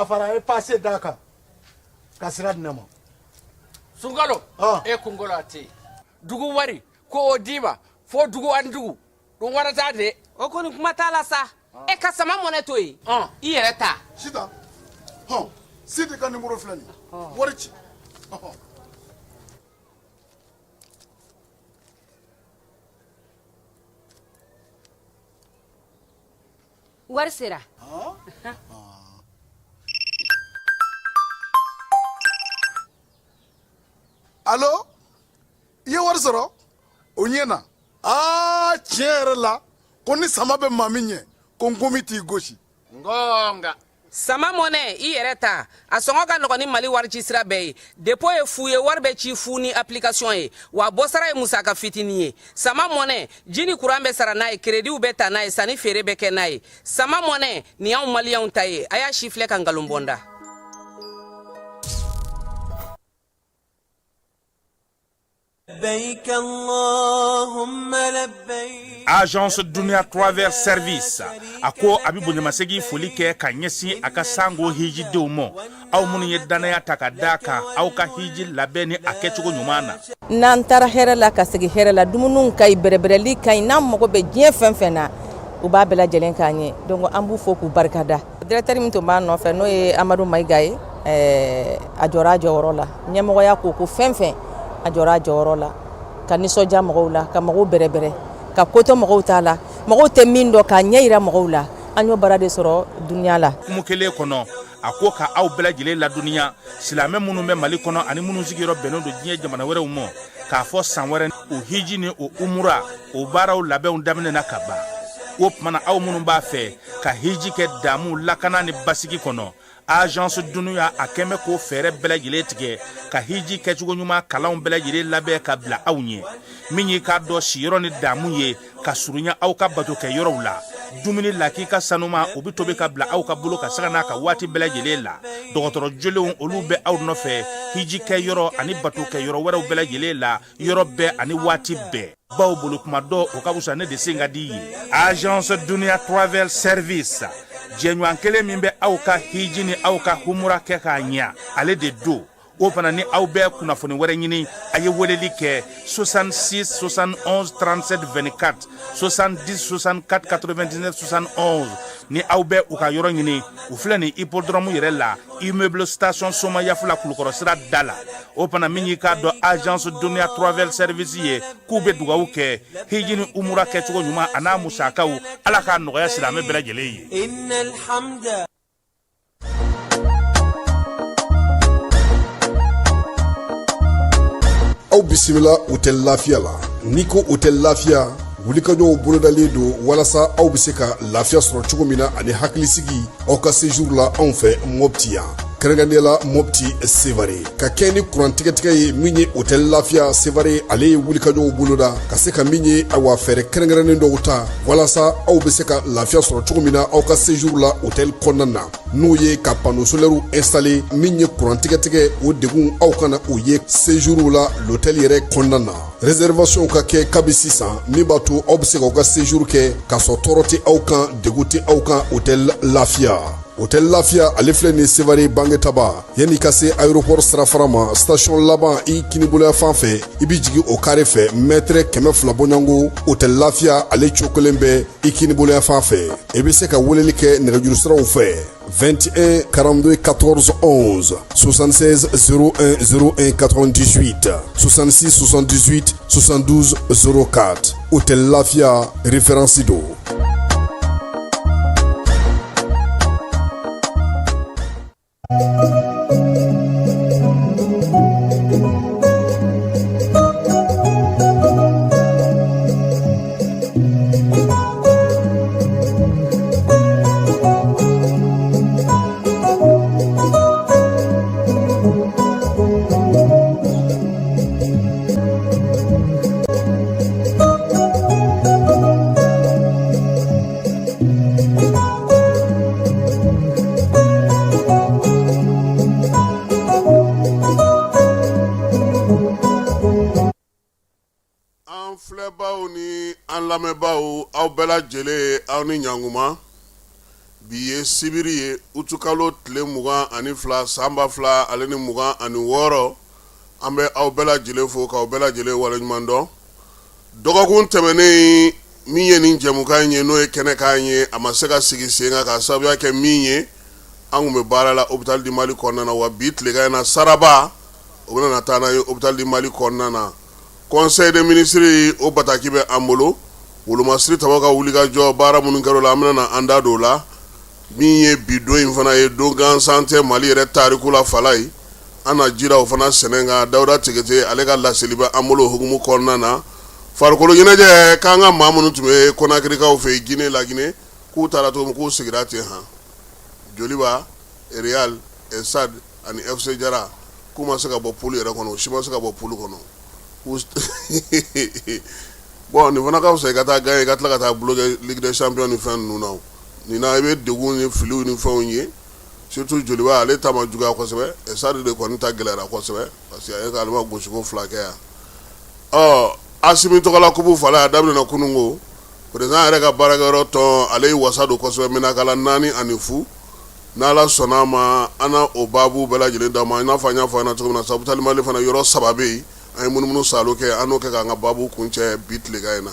dafara a ye pase d'a kan ka sira di ne ma. Sunkalo, e kunkolo a tɛ yen. Dugu wari ko o d'i ma fo dugu ani dugu dun waɗata de. O kɔni kuma t'a la sa. E ka sama mɔnɛ to yen, i yɛrɛ ta. Sitan, hɔn, Sidi ka nimoro filɛ nin ye, wari ci. Ɔhɔn. Wari sera. Alo, i ye wari sɔrɔ? O ɲɛna. Aa, tiɲɛ yɛrɛ la, ko ni sama bɛ maa min ɲɛ, ko nkomi t'i gosi. Ngonga. Sama mɔnɛ, i yɛrɛ ta. A sɔngɔ ka nɔgɔn ni Mali warici sira bɛɛ ye. Dépôt ye fu ye, wari bɛ ci fu ni application ye, wa bɔsara ye musaka fitinin ye. Sama mɔnɛ, ji ni kuran bɛ sara n'a ye, créditw bɛ ta n'a ye, sanni feere bɛ kɛ n'a ye. Sama mɔnɛ, nin y'anw maliyɛnw ta ye. A y'a si filɛ ka nkalon bɔ n da. Agence Dunia Travel Service a ko a bɛ bonyamasegin foli kɛ ka ɲɛsin a ka sango hijidenw ma, aw minnu ye dannaya ta ka d'a kan aw ka hiji labɛn ni a kɛcogo ɲuman na. N'an taara hɛrɛ la ka segin hɛrɛ la, dumuniw ka ɲi, bɛrɛbɛrɛli ka ɲi, n'an mago bɛ diɲɛ fɛn fɛn na, u b'a bɛɛ lajɛlen k'an ye. Donc an b'u fo k'u barikada. Directeur min tun b'a nɔfɛ, n'o ye Amadu Mayiga ye, a jɔra a jɔyɔrɔ la. Ɲɛmɔgɔya ko ko fɛn fɛn, a jɔra a jɔyɔrɔ la, ka nisɔndiya mɔgɔw la, ka mɔgɔw bɛrɛbɛrɛ, ka ko to mɔgɔw ta la, mɔgɔw tɛ min dɔn k'a ɲɛ yira mɔgɔw la. An y'o baara de sɔrɔ Dunia la. Hukumu kelen kɔnɔ, a ko ka aw bɛɛ lajɛlen ladɔnniya, silamɛ minnu bɛ Mali kɔnɔ ani minnu sigiyɔrɔ bɛnnen don diɲɛ jamana wɛrɛw ma, k'a fɔ san wɛrɛ o hiji ni o umura o baaraw labɛnw daminɛna ka ban. O tuma na, aw minnu b'a fɛ ka hiji kɛ damu, lakana ni basigi kɔnɔ, Agence Dunia a kɛn bɛ k'o fɛɛrɛ bɛɛ lajɛlen tigɛ ka hiji kɛcogo ɲuman kalanw bɛɛ lajɛlen labɛn ka bila aw ɲɛ. Min y'i k'a dɔn siyɔrɔ ni damu ye ka surunya aw ka batokɛ yɔrɔw la, dumuni lakika sanuma o bɛ tobi ka bila aw ka bolo ka sanga n'a ka waati bɛɛ lajɛlen la. Dɔgɔtɔrɔ jolenw olu bɛ aw nɔfɛ hiji kɛ yɔrɔ ani batokɛ yɔrɔ wɛrɛw bɛɛ lajɛlen la, yɔrɔ bɛɛ ani waati bɛɛ. Baw bolo kuma dɔ o ka fisa ne de sen ka di ye. Agence Dunia Travel Service, jɛɲɔgɔn kelen min bɛ aw ka hiji ni aw ka humura kɛ k'a ɲɛ, ale de don. O fana ni aw bɛ kunnafoni wɛrɛ ɲini, a ye weleli kɛ 66 71 37 24, 70 64 99 71. Ni aw bɛ u ka yɔrɔ ɲini, u filɛ nin hippodrome yɛrɛ la, immeuble station Somayafula, Kulukɔrɔ sira da la. O fana min y'i k'a dɔn Agence Dunia Travel Service ye, k'u bɛ dugawu kɛ hiji ni umura kɛcogo ɲuman a n'a musakaw, Ala k'a nɔgɔya silamɛ bɛɛ lajɛlen ye. Aw bisimila Hôtel Lafiya la. N'i ko Hôtel Lafiya, wulikajɔw bolodalen don walasa aw bɛ se ka lafiya sɔrɔ cogo min na ani hakilisigi aw ka séjour la anw fɛ Mopti yan, kɛrɛnkɛrɛnnenya la Mopti Sevare. Ka kɛ ni kuran tigɛtigɛ ye, min ye Hôtel Lafiya Sevare, ale ye wulikajɔw boloda ka se ka min ye, awa, fɛɛrɛ kɛrɛnkɛrɛnnen dɔw ta walasa aw bɛ se ka lafiya sɔrɔ cogo min na aw ka séjour la hôtel kɔnɔna na, n'o ye ka panneau solaire installer. Min ye kuran tigɛtigɛ, o degun aw kana o ye séjour la l'hôtel yɛrɛ kɔnɔna na. Réservation ka kɛ kabi sisan, min b'a to aw bɛ se k'aw ka séjour kɛ k'a sɔrɔ tɔɔrɔ tɛ aw kan, degun tɛ aw kan. Hôtel Lafiya, Hôtel Lafiya, ale filɛ nin Sevare Bangetaba, yanni ka se aéroport sirafara ma, station laban i kiniboloya fan fɛ, i bɛ jigin o carré fɛ, mètre 200 bɔɲɔgɔnko. Hôtel Lafiya, ale cokolen bɛ i kiniboloya fan fɛ. I bɛ se ka weleli kɛ nɛgɛjuru siraw fɛ: 21 42 14 11, 76 01 01 98, 66 78 72 04. Hôtel Lafiya, référence don. An filɛbaw ni an lamɛnbaaw, aw bɛɛ lajɛlen, aw ni ɲankuma. Bi ye sibiri ye, utukalo tile 22 san 2026. An bɛ aw bɛɛ lajɛlen fo k'aw bɛɛ lajɛlen waleɲuman dɔn. Dɔgɔkun tɛmɛnen min ye nin jɛmukan in ye, n'o ye kɛnɛkan ye, a ma se ka sigi sen kan k'a sababuya kɛ min ye, an tun bɛ baara la Hôpital du Mali kɔnɔna na. Wa bi tilegan in na, saraba o bɛna na taa n'an ye Hôpital du Mali kɔnɔna na. Conseil des ministres o bataki bɛ an bolo. Wolomasiri tabaw ka wulikajɔ baara minnu kɛra o la, an bɛna na an da don o la. Min ye bi don in fana ye, don gansan tɛ Mali yɛrɛ tariku la falaye, an na jira o fana sɛnɛ kan. Dawuda Tegete ale ka laseli bɛ an bolo o hukumu kɔnɔna na. Farikolo ɲɛnajɛ k'an ka maa minnu tun bɛ Konakirikaw fɛ yen, Guinée, Laginɛ, k'u taara cogo min, k'u sigira ten han. Joliba, Real, Stade ani FC Jara, k'u ma se ka bɔ poule yɛrɛ kɔnɔ, u si ma se ka bɔ poule kɔnɔ. Bon, nin fana ka fisa i ka taa gagner i ka tila ka taa bloquer Ligue des champions ni fɛn ninnu na. Nin na i bɛ degun ni filiw ni fɛnw ye, surtout Joliba, ale ta ma juguya kosɛbɛ. Stade de kɔni ta gɛlɛyara kosɛbɛ parce que a ye ale ma gosiko fila kɛ yan. Ɔ Asimi tɔgɔla coupe fala, a daminɛna kunun ko président yɛrɛ ka baarakɛyɔrɔ tɔn, ale ye wasa don kosɛbɛ, Menakala 4-0. N'Ala sɔnna a ma, an na o baabu bɛɛ lajɛlen d'aw ma. I n'a fɔ an y'a fɔ an ɲɛna cogo min na, Hôpital Mali fana yɔrɔ saba bɛ yen, an ye munumunu saalo kɛ, an n'o kɛ k'an ka baabu kuncɛ bi tilegan in na.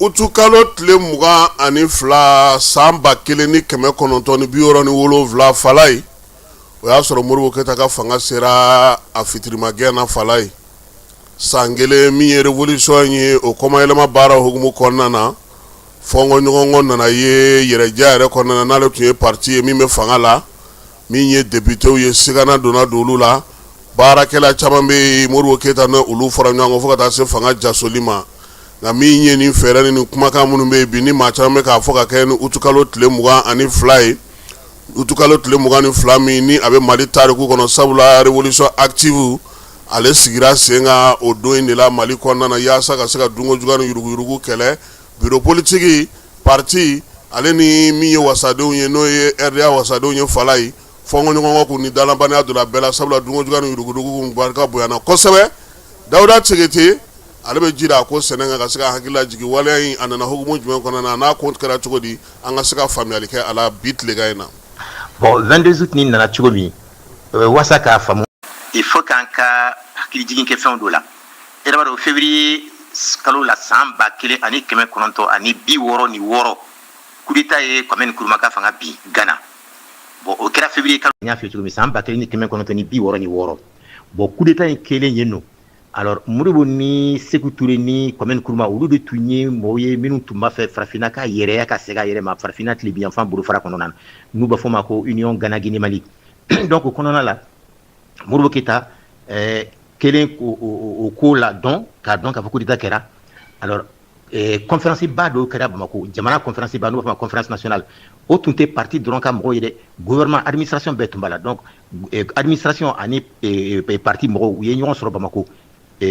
Utukalo tile 22 san 1967 falaye, o y'a sɔrɔ Modibo Keyita ka fanga sera a fitirimagɛn na falaye. San kelen min ye révolution ye, o kɔmayɛlɛma baara hukumu kɔnɔna na, fɔnkɔɲɔgɔnkɔ nana ye yɛrɛdiya yɛrɛ kɔnɔna na, n'ale tun ye parti ye min bɛ fanga la, min ye députéw ye, sigana donna don olu la. Baarakɛla caman bɛ yen, Modibo Keyita ni olu fɔra ɲɔgɔn kɔ fo ka taa se fanga jasoli ma. Nka min ye nin fɛɛrɛ ni nin kumakan minnu bɛ yen bi, ni maa caman bɛ k'a fɔ ka kɛ ni utukalo tile 22 ye, utukalo tile 22 min ni a bɛ Mali tariku kɔnɔ, sabula révolution active ale sigira sen kan o don in de la Mali kɔnɔna na, yaasa ka se ka dunko juguya ni yuruguyurugu kɛlɛ. Bureau politique, parti ale ni min ye wasadenw ye, n'o ye RDA wasadenw ye falaye, fɔnkɔɲɔgɔnkɔ kun ni dalabaliya donna bɛɛ la, sabula dunko juguya ni yuruguyurugu kun barika bonyana kosɛbɛ. Dawuda Tegete ale bɛ ji a ko sɛnɛ kan ka se ka hakili lajigin waleya in a nana hukumu jumɛn kɔnɔna na, n'a ko kɛra cogo di, an ka se ka faamuyali kɛ a la bi tilegan in na. Bon, 22 août nin nana cogo min, waasa k'a faamu, il faut k'an ka hakilijigin kɛ fɛnw dɔ la. E yɛrɛ b'a dɔn, février kalo la san 1966, coup d'état ye Kwame Nkrumah ka fanga bin Ghana. Bon, o kɛra février kalo, n y'a f'i ye cogo min, san 1966. Bon, coup d'état in kɛlen yen nɔ, alors Modibo ni Sékou Touré ni Kwame Nkrumah, olu de tun ye mɔgɔw ye minnu tun b'a fɛ farafinna ka yɛrɛya, ka segin a yɛrɛ ma farafinna tilebinyanfan bolofara kɔnɔna na, n'u b'a fɔ o ma ko Union Ghana Guinée Mali. Donc o kɔnɔna la, Modibo Keyita kelen o ko la dɔn, k'a dɔn k'a fɔ coup d'état kɛra. Alors conférence ba dɔw kɛra Bamakɔ, jamana conférence ba, n'u b'a fɔ ma conférence nationale. O tun tɛ parti dɔrɔn ka mɔgɔw ye dɛ, gouvernement, administration bɛɛ tun b'a la. Donc administration ani parti mɔgɔw, u ye ɲɔgɔn sɔrɔ Bamakɔ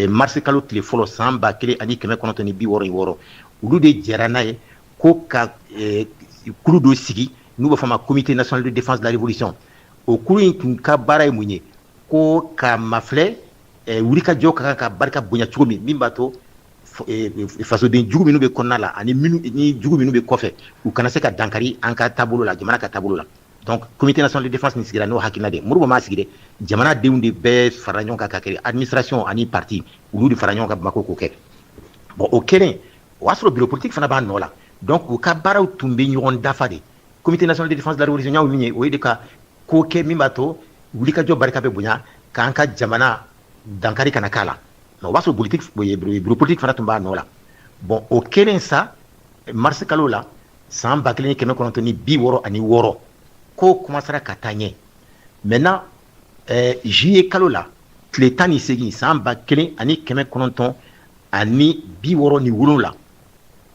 mars kalo tile fɔlɔ san 1966. Olu de jɛra n'a ye ko ka kulu dɔ sigi, n'u b'a fɔ ma Comité national de défense de la révolution. O kulu in tun ka baara ye mun ye? Ko ka mafilɛ wulikajɔ ka kan ka barika bonya cogo min, min b'a to fasoden jugu minnu bɛ kɔnɔna la ani minnu ni jugu minnu bɛ kɔfɛ, u kana se ka dankari an ka taabolo la, jamana ka taabolo la. Donc Comité national de défense nin sigira n'o hakilina de. Modibo m'a sigi dɛ, jamanadenw de bɛɛ fara ɲɔgɔn kan ka kɛ administration ani parti, olu de fara ɲɔgɔn kan Bamakɔ k'o kɛ. Bon, o kɛlen, o y'a sɔrɔ bureau politique fana b'a nɔ la. Donc u ka baaraw tun bɛ ɲɔgɔn dafa de. Comité national de défense de la révolution y'aw min ye, o ye de ka ko kɛ min b'a to wulikajɔ barika bɛ bonya, k'an ka jamana dankari kana k'a la. Mais o b'a sɔrɔ politique, bureau politique fana tun b'a nɔ la. Bon, o kɛlen sa, mars kalo la san 1966, ko commencera ka taa ɲɛ. Maintenant juillet kalo la tile 18 san 1967,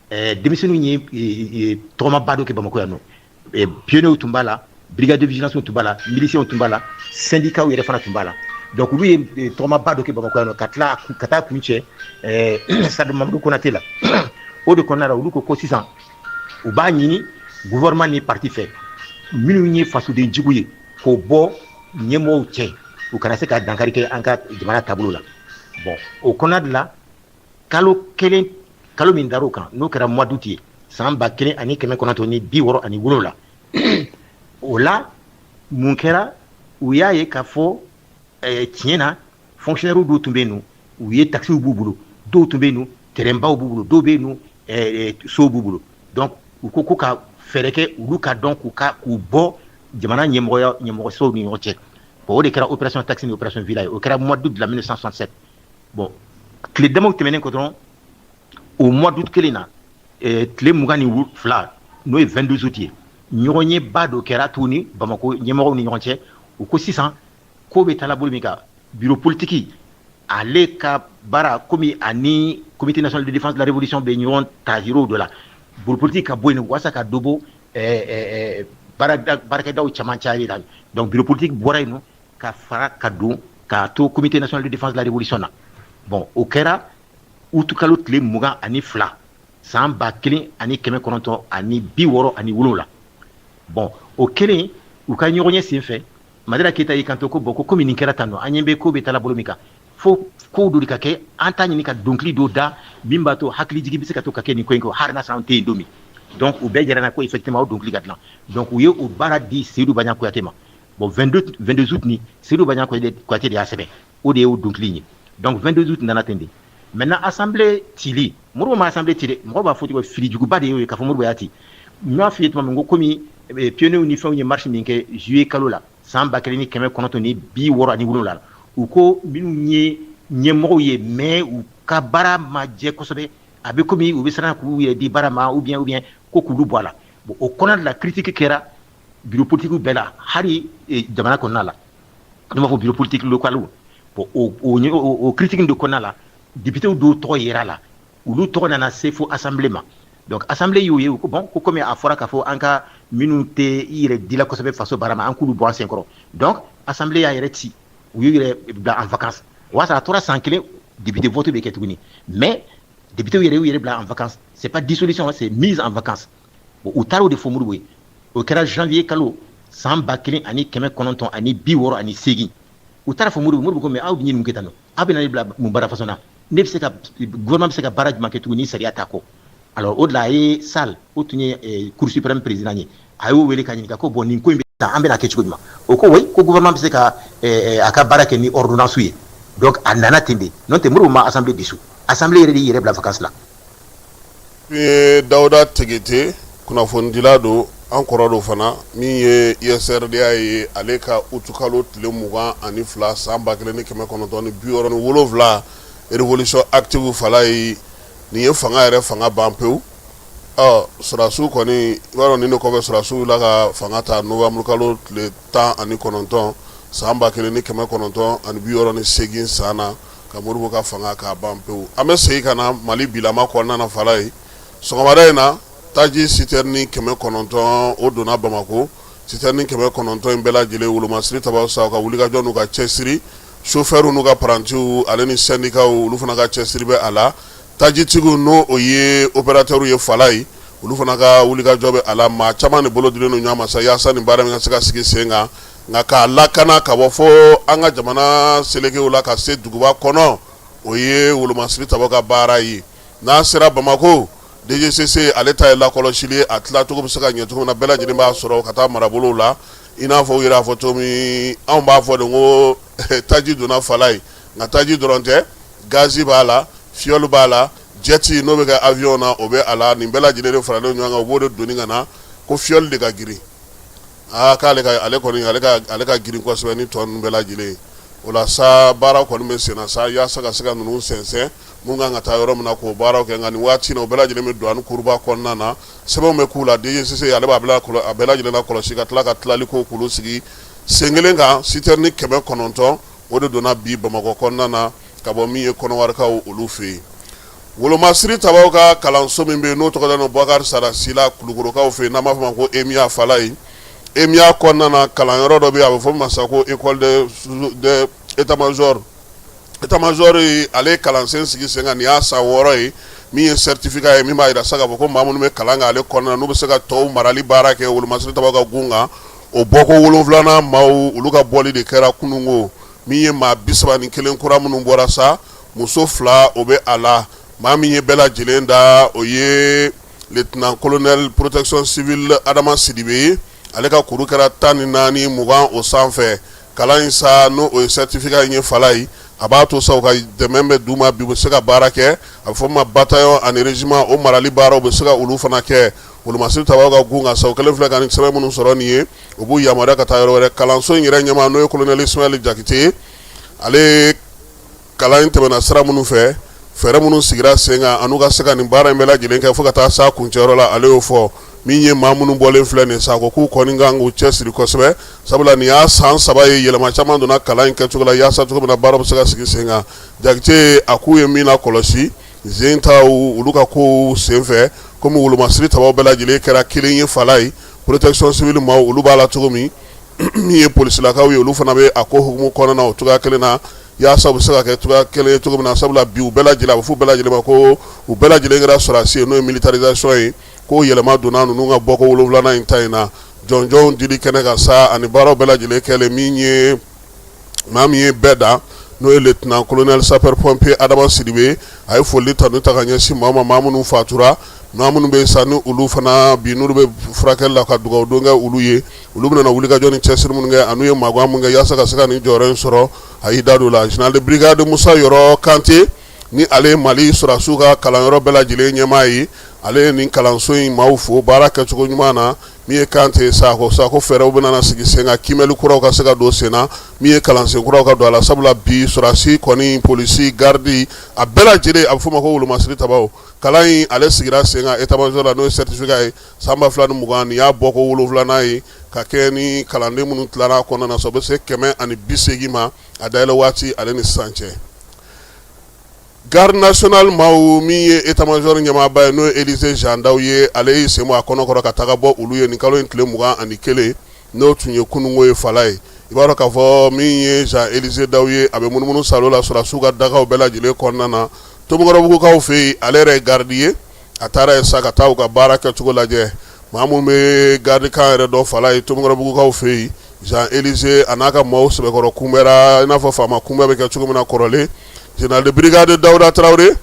denmisɛnninw ye tɔgɔmaba dɔ kɛ Bamakɔ yan nɔ. Pionniers tun b'a la, brigade de vigilance tun b'a la, miliciens tun b'a la, syndicats yɛrɛ fana tun b'a la. Donc olu ye tɔgɔmaba dɔ kɛ Bamakɔ yan nɔ, ka tila ka taa kuncɛ stade Mamadu Konate la. O de kɔnɔna la, olu ko ko sisan u b'a ɲini gouvernement ni parti fɛ, minnu ye fasoden jugu ye, k'o bɔ ɲɛmɔgɔw cɛ, u kana se ka dankari kɛ an ka jamana taabolo la. Bon, o kɔnɔna de la, kalo kelen, kalo min dar'o kan, n'o kɛra mois d'août ye san 1967, o la mun kɛra? U y'a ye k'a fɔ tiɲɛ na, fonctionnaire dɔw tun bɛ yen nɔ, u ye taxiw b'u bolo, dɔw tun bɛ yen nɔ, terrainbaw b'u bolo, dɔw bɛ yen nɔ, sow b'u bolo. Donc u ko ko ka fɛɛrɛ kɛ olu ka dɔn k'u ka k'u bɔ jamana ɲɛmɔgɔya ɲɛmɔgɔsow ni ɲɔgɔn cɛ. Bon, o de kɛra opération taxi ni opération villa ye. O kɛra mois d'août de la 1967. Bon, tile damaw tɛmɛnen kɔ dɔrɔn, o mois d'août kelen na, tile 22, n'o ye 22 août ye, ɲɔgɔnyeba dɔ kɛra tuguni Bamakɔ ɲɛmɔgɔw ni ɲɔgɔn cɛ. U ko sisan ko bɛ taa bolo min kan, bureau politique ale ka baara, komi ani Comité national de défense de la révolution bɛ ɲɔgɔn ta yɔrɔ dɔ la, bureau politique ka bɔ yen walasa ka dɔ bɔ baarakɛdaw caman cayali la. Donc bureau politique bɔra yen nɔ ka fara ka don k'a to Comité national de défense de la révolution na. Bon, o kɛra août kalo tile 22 san 1967. Bon, o kɛlen, u ka ɲɔgɔn ye sen fɛ, Madara Keyita y'i kanto ko bon, ko komi nin kɛra tan nɔ, an ɲɛ bɛ ko bɛ taa bolo min kan, fo kow dɔ de ka kɛ. An t'a ɲini ka dɔnkili dɔ da min b'a to hakilijigi bɛ se ka to ka kɛ nin ko in kɔ, hali n'a sɔrɔ an tɛ yen don min. Donc u bɛɛ jɛra ko effectivement o dɔnkili ka dilan. Donc u ye o baara di Seyidu Baɲa Kuyate ma. Bon, 22 août ni Seyidu Baɲa Kuyate de y'a sɛbɛn, o de ye o dɔnkili ye. Donc 22 août nana ten de. Maintenant, assemblée cili, Modibo ma assemblée ci dɛ. Mɔgɔw b'a fɔ cogo, filijuguba de y'o ye k'a fɔ Modibo y'a ci. N y'a f'i ye tuma min ko komi pionniers ni fɛnw ye marche min kɛ juillet kalo la san 1967, u ko minnu ye ɲɛmɔgɔw ye, mais u ka baara ma jɛ kosɛbɛ, a bɛ komi u bɛ siran k'u yɛrɛ di baara ma, ou bien ko k'olu bɔ a la. Bon, o kɔnɔna la, critique kɛra bureau politique bɛɛ la, hali jamana kɔnɔna la, n'u b'a fɔ bureau politique local. Bon, o critique de kɔnɔna la, députés dɔw tɔgɔ yera la, olu tɔgɔ nana se fo assemblée ma. Donc assemblée y'o ye, u ko bon, ko komi a fɔra k'a fɔ an ka minnu tɛ i yɛrɛ dila kosɛbɛ faso baara ma, an k'olu bɔ an senkɔrɔ. Donc assemblée y'a yɛrɛ ci, u y'u yɛrɛ bila en vacances. O y'a sɔrɔ a tora san kelen, député vote bɛ kɛ tuguni, mais député yɛrɛ y'u yɛrɛ bila en vacances. C'est pas dissolution, c'est mise en vacances. Bon, u taara o de fɔ Modibo ye. O kɛra janvier kalo san 1968. U taara fɔ Modibo. Modibo ko mais aw bɛ ɲini mun kɛ tan nɔ? Aw bɛ na ne bila mun baara façon na? Ne bɛ se ka gouvernement bɛ se ka baara jumɛn kɛ tuguni ni sariya t'a kɔ? Alors o de la, a ye Sall, o tun ye cour suprême président ye, a y'o wele ka ɲininka ko bon, nin ko in bɛ tan, an bɛna kɛ cogo jumɛn? O ko oui, ko gouvernement bɛ se ka a ka baara kɛ ni ordonnance ye. Donc a nana ten de. N'o tɛ, Modibo ma assemblée dissous, assemblée yɛrɛ de y'i yɛrɛ bila vacance la. Ye Dawuda Tegete, kunnafonidila don, an kɔrɔ don fana, min ye USRDA ye, ale ka utukalo tile 22 san 1967, révolution active fala ye. Nin ye fanga yɛrɛ fanga ban pewu. Ɔ, sɔrɔdasiw kɔni, i b'a dɔn, nin de kɔfɛ sɔrɔdasiw la ka fanga ta novembre kalo tile 19 san 1968 san na, ka Modibo ka fanga k'a ban pewu. An bɛ segin ka na Mali bilama kɔnɔna na fala ye. Sɔgɔmada in na, taji citerne 900, o donna Bamakɔ. Citerne 900 in bɛɛ lajɛlen, wolomasiri tabaw sa ka wulikajɔ n'u ka cɛsiri, chauffeur n'u ka parantiw, ale ni syndicats, olu fana ka cɛsiri bɛ a la. Tajitigiw, n'o o ye opérateur ye fala ye, olu fana ka wulikajɔ bɛ a la. Maa caman de bolo dilen don ɲɔgɔn ma sa yaasa nin baara min ka se ka sigi sen kan, nka k'a lakana ka bɔ fo an ka jamana selekew la ka se duguba kɔnɔ, o ye wolomasiri tabaw ka baara ye. N'a sera Bamakɔ, DGCC ale ta ye lakɔlɔsili ye, a tilacogo bɛ se ka ɲɛ cogo min na, bɛɛ lajɛlen b'a sɔrɔ ka taa marabolow la. I n'a fɔ u yɛrɛ y'a fɔ cogo min, anw b'a fɔ de ko taji donna fala ye, nka taji dɔrɔn tɛ, gazi b'a la, fioul b'a la, jet n'o bɛ kɛ avion na, o bɛ a la. Nin bɛɛ lajɛlen de faralen ɲɔgɔn kan, u b'o de doni ka na. Ko fioul de ka girin, aa, k'ale ka ale kɔni ale ka girin kosɛbɛ ni tɔ ninnu bɛɛ lajɛlen ye. O la sa, baara kɔni bɛ sen na sa yaasa ka se ka ninnu sɛnsɛn, mun kan ka taa yɔrɔ min na, k'o baaraw kɛ. Nka nin waati in na, o bɛɛ lajɛlen bɛ douane kuruba kɔnɔna na, sɛbɛnw bɛ k'u la. DGCC ale b'a bila a bɛɛ lajɛlen la kɔlɔsi, ka tila ka tilali ko k'olu sigi sen kelen kan. Citerne 900, o de donna bi Bamakɔ kɔnɔna na ka bɔ min ye Kɔnɔwarikaw olu fɛ yen. Wolomasiri tabaw ka kalanso min bɛ yen, n'o tɔgɔ dalen don Bubakari Sara Sila, Kulukorokaw fɛ yen, n'an b'a fɔ ma ko EMIA fala ye. EMIA kɔnɔna na kalanyɔrɔ dɔ bɛ yen a bɛ fɔ min ma sa ko école de état major état major ale ye kalansen sigi sen kan nin y'a san 6 ye min ye certificat ye min b'a jira sa k'a fɔ ko maa minnu bɛ kalan kɛ ale kɔnɔna na n'u bɛ se ka tɔw marali baara kɛ wolomasiri tabaw ka gun kan o bɔko 7nan maaw olu ka bɔli de kɛra kununko min ye maa 31 kura minnu bɔra sa muso 2 o bɛ a la maa min ye bɛɛ lajɛlen da o ye lieutenant colonel protection civile Adama Sidibe ye ale ka kuru kɛra 14 20 o sanfɛ kalan in sa n'o o ye certificat in ye fala ye a b'a to sa u ka dɛmɛ bɛ d'u ma bi u bɛ se ka baara kɛ a bɛ fɔ ma bataillon ani régiment o marali baaraw bɛ se ka olu fana kɛ wolomasiri tabaw ka gun kan sa u kɛlen filɛ ka nin sɛbɛn minnu sɔrɔ nin ye u b'u yamaruya ka taa yɔrɔ wɛrɛ kalanso in yɛrɛ ɲɛmaa n'o ye colonel Ismaël Jakite ye ale kalan in tɛmɛna sira minnu fɛ fɛɛrɛ minnu sigira sen kan an'u ka se ka nin baara in bɛɛ lajɛlen kɛ fo ka taa s'a kuncɛyɔrɔ la ale y'o fɔ min ye maa minnu bɔlen filɛ nin sa ko k'u kɔni kan k'u cɛsiri kosɛbɛ sabula nin y'a san 3 ye yɛlɛma caman donna kalan in kɛcogo la yaasa cogo min na baara bɛ se ka sigi sen kan Jakite a k'u ye min lakɔlɔsi zen ta olu ka kow senfɛ komi wolomasiri tabaw bɛɛ lajɛlen kɛra kelen ye fala ye protection civile maaw olu b'a la cogo min min ye polisilakaw ye olu fana bɛ a ko hukumu kɔnɔna na o cogoya kelen na yaasa u bɛ se ka kɛ cogoya kelen ye cogo min na sabula bi u bɛɛ lajɛlen a bɛ fɔ u bɛɛ lajɛlen ma ko u bɛɛ lajɛlen kɛra sɔrɔdasi ye n'o ye militarisation ye ko yɛlɛma donna ninnu ka bɔko 7nan in ta in na jɔnjɔnw dili kɛnɛ kan sa ani baaraw bɛɛ lajɛlen kɛlen min ye maa min ye bɛɛ da n'o ye lieutenant colonel sapeur pompier Adama Sidibe a ye foli tanu ta ka ɲɛsin maa ma maa minnu fatura maa minnu bɛ sa ni olu fana bi n'olu bɛ furakɛli la ka dugawu don kɛ olu ye olu bɛna wulikajɔ ni cɛsiri minnu kɛ an'u ye magan min kɛ yaasa ka se ka nin jɔyɔrɔ in sɔrɔ a y'i da don la général de brigade Musa Yɔrɔ Kante ni ale ye Mali sɔrɔdasiw ka kalanyɔrɔ bɛɛ lajɛlen ɲɛmaa ye ale ye nin kalanso in maaw fo baara kɛcogo ɲuman na min ye Kante Sako Sako fɛɛrɛw bɛna sigi sen kan kiimɛli kuraw ka se ka don sen na min ye kalansen kuraw ka don a la sabula bi sɔrɔdasi kɔni polisi garidi a bɛɛ lajɛlen a bɛ f'o ma ko wolomasiri tabaw kalan in ale sigira sen kan état major la n'o ye certificat ye san 2020 nin y'a bɔko 7nan ye ka kɛ ni kalanden minnu tilara a kɔnɔna na sa o bɛ se 180 ma a dayɛlɛ waati ale ni sisan cɛ Garde nationale maaw min ye état major ɲɛmaaba ye n'o ye Élisée Jean Daw ye ale y'i sen bɔ a kɔnɔkɔrɔ ka taga bɔ olu ye nin kalo in tile 21 n'o tun ye kununko ye fala ye i b'a dɔn k'a fɔ min ye Jean Élisée Daw ye a bɛ munumunu salo la sɔrɔdasiw ka dagaw bɛɛ lajɛlen kɔnɔna na Tomikɔrɔbugukaw fɛ yen ale yɛrɛ ye garidi ye a taara yen sa ka taa u ka baara kɛcogo lajɛ maa minnu bɛ garidi camp yɛrɛ dɔn fala ye Tomikɔrɔbugukaw fɛ yen Jean Élisée a n'a ka maaw sɛbɛkɔrɔ kunbɛra i n'a fɔ faama kunbɛn bɛ kɛ cogo min na kɔrɔlen général de brigade Dawuda Tarawele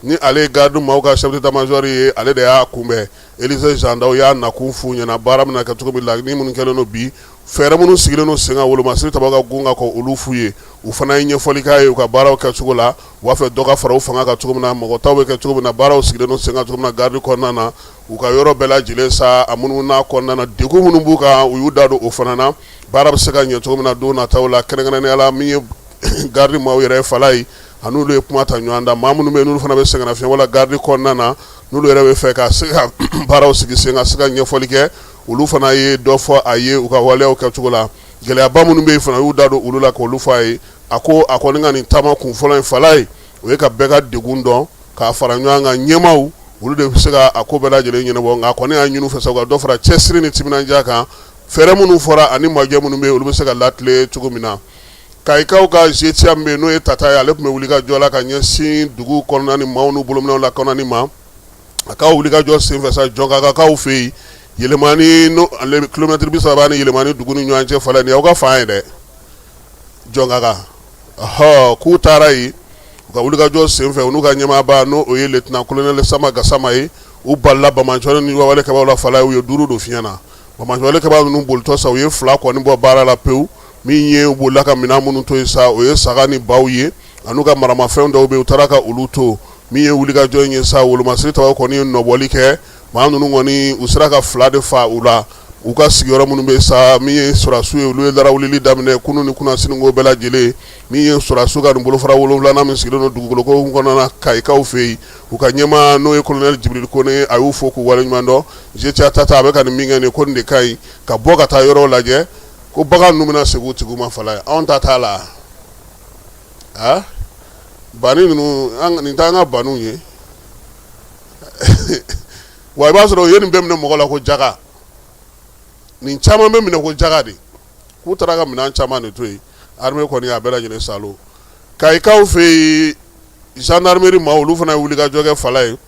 ni ale ye garde maaw ka chef d'état major ye ale de y'a kunbɛn Élisée Jean Daw y'a nakun f'u ɲɛna baara bɛna kɛ cogo min laɲini minnu kɛlen don bi fɛɛrɛ minnu sigilen don sen kan wolomasiri tabaw ka gun kan k'olu f'u ye u fana ye ɲɛfɔli k'a ye u ka baaraw kɛcogo la u b'a fɛ dɔ ka fara u fanga kan cogo min na mɔgɔ taw bɛ kɛ cogo min na baaraw sigilen don sen kan cogo min na garde kɔnɔna na u ka yɔrɔ bɛɛ lajɛlen sa a minnu n'a kɔnɔna na degun minnu b'u kan u y'u da don o fana na baara bɛ se ka ɲɛ cogo min na don nataw la kɛrɛnkɛrɛnnenya la min ye garde maaw yɛrɛ ye fala ye a n'olu ye kuma ta ɲɔgɔn da maa minnu bɛ n'olu fana bɛ sɛgɛnnafiɲɛbɔ la garde kɔnɔna na n'olu yɛrɛ bɛ fɛ ka se ka baaraw sigi sen ka se ka ɲɛfɔli kɛ olu fana ye dɔ fɔ a ye u ka waleyaw kɛcogo la gɛlɛyaba minnu bɛ yen fana u y'u da don olu la k'olu fɔ a ye a ko a kɔni ka nin taama kun fɔlɔ in fala ye o ye ka bɛɛ ka degun dɔn k'a fara ɲɔgɔn kan ɲɛmaaw olu de bɛ se ka a ko bɛɛ lajɛlen ɲɛnabɔ nka a kɔni y'a ɲini u fɛ sa u ka dɔ fara cɛsiri ni timinandiya kan fɛɛrɛ minnu fɔra ani majɛ minnu bɛ yen olu bɛ se ka latilen cogo min na Kayikaw ka GTIA min bɛ yen n'o ye Tata ye ale tun bɛ wulikajɔ la ka ɲɛsin dugu kɔnɔna ni maaw n'u bolominɛnw lakanani ma a ka wulikajɔ senfɛ sa Jɔnkakaw fɛ yen Yɛlɛmani n'o ale kilomɛtiri 30 ni Yɛlɛmani dugu ni ɲɔgɔn cɛ fala nin y'aw ka fan ye dɛ Jɔnkaka ɔhɔ k'u taara yen u ka wulikajɔ senfɛ u n'u ka ɲɛmaaba n'o o ye lieutenant colonel Sama Gasama ye u balila banbaanciwale ni wale kɛbaaw la fala ye u ye 5 don fiɲɛ na banbaanciwale kɛbaa ninnu bolitɔ sa u ye 2 kɔni bɔ baara la pewu min ye u bolila ka minɛn minnu to yen sa o ye saga ni baw ye an'u ka maramafɛn dɔw bɛ yen u taara ka olu to min ye wulikajɔ in ye sa wolomasiri tabaw kɔni ye nɔbɔli kɛ maa ninnu kɔni u sera ka 2 de fa u la u ka sigiyɔrɔ minnu bɛ sa min ye sɔrɔdasiw ye olu ye larawulili daminɛ kunun ni kunasini ko bɛɛ lajɛlen min ye sɔrɔdasiw ka nin bolofara 7nan min sigilen don dugukolo ko kɔnɔna na Kayikaw fɛ yen u ka ɲɛmaa n'o ye colonel Jibril Kone a y'u fo k'u waleɲuman dɔn GTIA Tata a bɛ ka nin min kɛ nin ko nin de ka ɲi ka bɔ ka taa yɔrɔw lajɛ ko bagan ninnu bɛna segin u tigiw ma fala ye anw ta t'a la a bani ninnu nin t'an ka baniw ye wa i b'a sɔrɔ u ye nin bɛɛ minɛ mɔgɔ la ko jaga Nin caman bɛ minɛ ko jaga de, k'u taara ka minɛn caman de to yen. Armée kɔni a bɛɛ lajɛlen salo. Kayikaw fɛ yen, gendarmerie maa, olu fana ye wulikajɔ kɛ fala ye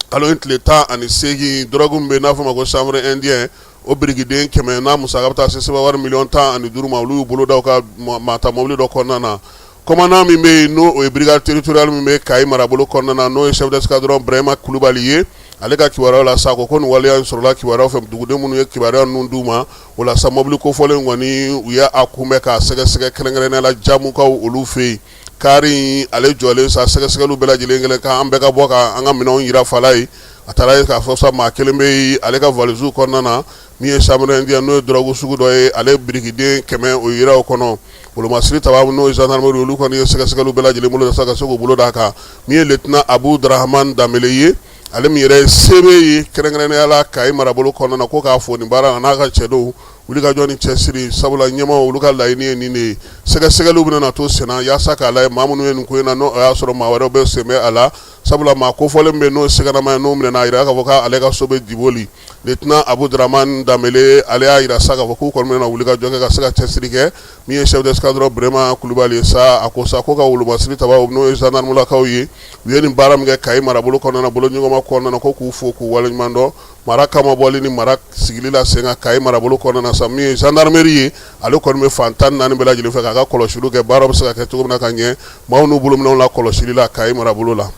kalo in tile 18. Dɔrɔgu min bɛ n'a fɔ ma ko chanvre indien, o birikiden 100, n'a musaka bɛ taa se sefa wari miliyɔn 15 ma, olu y'u bolo da u ka maata mobili dɔ kɔnɔna na. Commandant min bɛ yen, n'o o ye brigade territoriale min bɛ Kayi marabolo kɔnɔna na, n'o ye chef d'escadron Burahima Kulubali ye, ale ka kibaruya la sa, ko ko nin waleya in sɔrɔla kibaruya fɛ, duguden minnu ye kibaruya ninnu d'u ma. O la sa, mobili kofɔlen kɔni, u ye a kunbɛn k'a sɛgɛsɛgɛ, kɛrɛnkɛrɛnnenya la Jamukaw olu fɛ yen. Kari in ale jɔlen sa, sɛgɛsɛgɛliw bɛɛ lajɛlen kɛlen k'an bɛɛ ka bɔ ka an ka minɛnw jira fala ye, a taara ye k'a fɔ sa, maa kelen bɛ yen, ale ka valise kɔnɔna na, min ye chanvre indien, n'o ye dɔrɔgu sugu dɔ ye, ale birikiden 100, o yera o kɔnɔ. Wolomasiri tabaa, n'o ye gendarmerie, olu kɔni ye sɛgɛsɛgɛliw bɛɛ lajɛlen bolo sa ka se k'u bolo d'a kan. Min ye lieutenant Abu Darahaman Danbele ye, ale min yɛrɛ ye CB ye kɛrɛnkɛrɛnnenya la Kayi marabolo kɔnɔna na, ko k'a fo nin baara n'a ka cɛdenw wulikajɔ ni cɛsiri, sabula ɲɛmaaw olu ka laɲini ye nin de ye. Sɛgɛsɛgɛliw bɛna na to senna yaasa k'a lajɛ maa minnu ye nin ko in na, n'o y'a sɔrɔ maa wɛrɛw bɛ sen bɛ a la, sabula maa kofɔlen bɛ, n'o ye siganama ye, n'o minɛna, a yira k'a fɔ k'ale ka so bɛ Diboli. Lieutenant Abu Dramani Danbele, ale y'a jira sa k'a fɔ k'u kɔni bɛna wulikajɔ kɛ ka se ka cɛsiri kɛ. Min ye chef d'escadron Burema Kulubali ye sa, a ko sa ko ka wolomasiri tabaa, n'o ye gendarmelakaw ye, u ye nin baara min kɛ Kayi marabolo kɔnɔna na, boloɲɔgɔnma kɔnɔna na, ko k'u fo k'u waleɲuman dɔn mara kamabɔli ni mara sigili la sen kan Kayi marabolo kɔnɔna na sa. Min ye gendarmerie ye, ale kɔni bɛ fan 14 bɛɛ lajɛlen fɛ k'a ka kɔlɔsiliw kɛ, baara bɛ se ka kɛ cogo min na ka ɲɛ maaw n'u bolominɛnw la kɔlɔsili la Kayi marabolo la.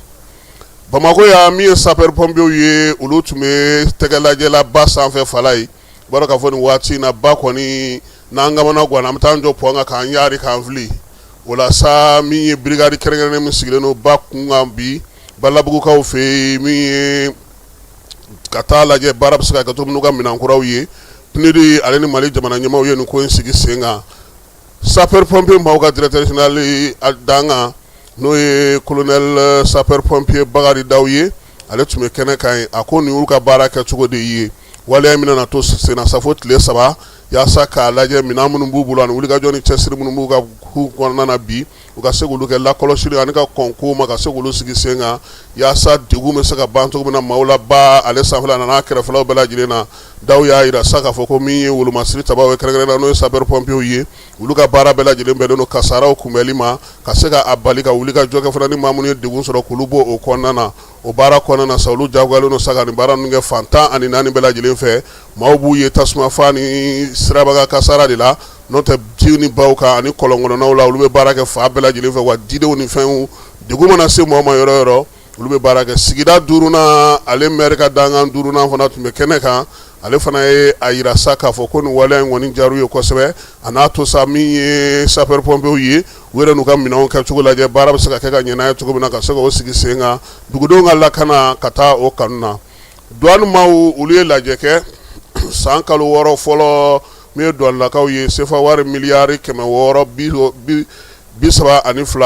Bamakɔ yan, min ye sapeur pompiers ye, olu tun bɛ tɛgɛlajɛla ba sanfɛ fala ye. B'a dɔn k'a fɔ nin waati in na, ba kɔni n'an kamana ganna, an bɛ taa an jɔ pont kan k'an yaari k'an fili. O la sa, min ye brigade kɛrɛnkɛrɛnnen min sigilen don ba kunkan bi Balabugukaw fɛ yen, min ye ka taa lajɛ baara bɛ se ka kɛ cogo min n'u ka minɛn kuraw ye, PNUD ale ni Mali jamana ɲɛmaaw ye nin ko in sigi sen kan. Sapeur pompier maaw ka directeur général dankan, n'o ye colonel sapeur pompier Bakari Daw ye, ale tun bɛ kɛnɛ kan yen. A ko nin y'u ka baara kɛcogo de ye. Waleya min nana to senna sa fo tile 3, yaasa k'a lajɛ minɛn minnu b'u bolo ani wulikajɔ ni cɛsiri minnu b'u ka k'u kɔnɔna na bi, u ka se k'olu kɛ lakɔlɔsili ani ka kɔn kow ma, ka se k'olu sigi sen kan yaasa degun bɛ se ka ban cogo min na maaw la ba ale sanfɛla n'a kɛrɛfɛlaw bɛɛ lajɛlen na. Daw y'a jira sa k'a fɔ ko min ye wolomasiri tabaaw ye, kɛrɛnkɛrɛnnenya la n'o ye sapeur pompiers ye, olu ka baara bɛɛ lajɛlen bɛnnen don kasaraw kunbɛnli ma, ka se ka a bali ka wulikajɔ kɛ fana ni maa minnu ye degun sɔrɔ, k'olu bɔ o kɔnɔna na. O baara kɔnɔna na sa, olu jagoyalen don sa ka nin baara ninnu kɛ fan 14 bɛɛ lajɛlen fɛ. Maaw b'u ye tasuma fa ni sirabakan kasara de la, n'o tɛ jiw ni baw kan ani kɔlɔn kɔnɔnaw la, olu bɛ baara kɛ fan bɛɛ lajɛlen fɛ. Wa didenw ni fɛnw, degun mana se mɔgɔ ma yɔrɔ yɔrɔ, olu bɛ baara kɛ. Sigida duurunan, ale maire ka dankan duurunan fana tun bɛ kɛnɛ kan. Ale fana ye a jira sa k'a fɔ ko nin waleya in kɔni diyara u ye kosɛbɛ. A n'a to sa, min ye sapeur pompiers ye, u yɛrɛ n'u ka minɛnw kɛcogo lajɛ, baara bɛ se ka kɛ ka ɲɛ n'a ye cogo min na, ka se k'o sigi sen kan, dugudenw ka lakana ka taa o kanu na. Douane maaw, olu ye lajɛ kɛ san kalo 6 fɔlɔ. Min ye douanelakaw ye, sefa wari miliyari 632,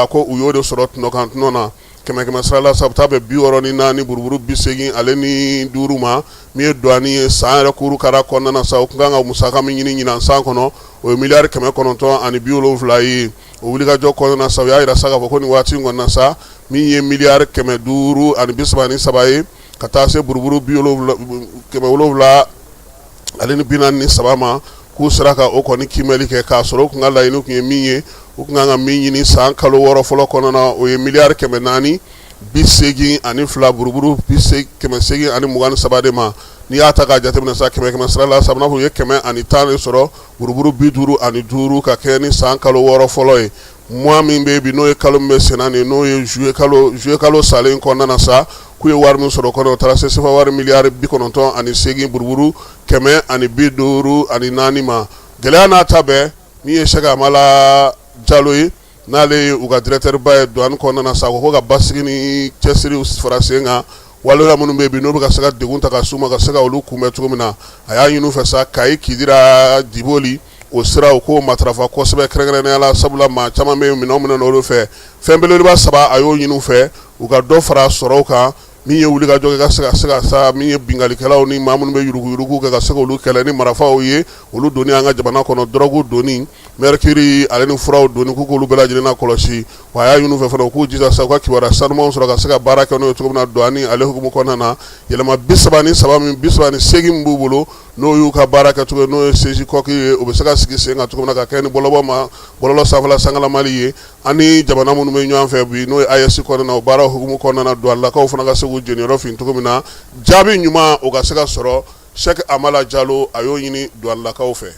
ko u y'o de sɔrɔ tɔnɔ kan tɔnɔ na. Kɛmɛ kɛmɛ sara la sa, bɛ taa bɛn 64 buruburu 85 ma. Min ye douane ye, san yɛrɛ kuru kara kɔnɔna na sa, u tun kan ka musaka min ɲini ɲinan san kɔnɔ, o ye miliyari 970 ye. O wulikajɔ kɔnɔna na sa, u y'a jira sa k'a fɔ ko nin waati in kɔnɔna sa, min ye miliyari 533 ye, ka taa se buruburu 743 ma, k'u sera ka o kɔni kiimɛli kɛ, k'a sɔrɔ u tun ka laɲini tun ye min ye, u tun kan ka min ɲini san kalo 6 fɔlɔ kɔnɔna na, o ye miliyari 482 buruburu 823 de ma. N'i y'a ta k'a jateminɛ sa, kɛmɛ kɛmɛ sara la sa, n'a fɔ u ye 110 de sɔrɔ buruburu 55, ka kɛ ni san kalo 6 fɔlɔ ye. Mois min bɛ bi, n'o ye kalo min bɛ senna nin, n'o ye juillet kalo, juillet kalo salen kɔnɔna na sa, k'u ye wari min sɔrɔ kɔnɔ, o taara se sefa wari miliyari 98 buruburu 154 ma. Gɛlɛya n'a ta bɛɛ, min ye Sɛki Amala Jalo ye, n'ale ye u ka directeur ba ye douane kɔnɔna na sa, ko ka basigi ni cɛsiri fara sen kan, waleya minnu bɛ bi, n'o bɛ ka se ka degun ta ka s'u ma, ka se ka olu kunbɛn cogo min na. A y'a ɲini u fɛ sa, Kayi, Kidira, Diboli, o sira, u k'o matarafa kosɛbɛ, kɛrɛnkɛrɛnnenya la, sabula maa caman bɛ minɛn minɛ olu fɛ. Fɛn belebeleba saba, a y'o ɲini u fɛ, u ka dɔ fara sɔrɔw kan, min ye wulikajɔ kɛ ka se ka sa, min ye binkalikɛlaw ni maa minnu bɛ yuruguyurugu kɛ, ka se k'olu kɛlɛ ni marifaw ye, olu donni an ka jamana kɔnɔ, dɔrɔgu donni, mercure ale ni furaw donni, k'u k'olu bɛɛ lajɛlen na kɔlɔsi. Wa a y'a ɲini u fɛ fana, u k'u jija sa, u ka kibaruya sanumanw sɔrɔ ka se ka baara kɛ n'o ye cogo min na. Douane ale hukumu kɔnɔna na, yɛlɛma 33 min, 38 min b'u bolo, n'o y'u ka baara kɛcogo ye, n'o ye CGCOC ye, o bɛ se ka sigi sen kan cogo min na ka kɛ ni bɔlɔbɔ ma bɔlɔlɔ sanfɛla sangalamali ye ani jamana minnu bɛ ɲɔgɔn fɛ bi, n'o ye AES kɔnɔna na, o baara hukumu kɔnɔna na, Duwanilakaw fana ka se k'u jeniyɔrɔ fin cogo min na, jaabi ɲuman o ka se ka sɔrɔ. Sɛki Amala Jalo, a y'o ɲini Duwanilakaw fɛ.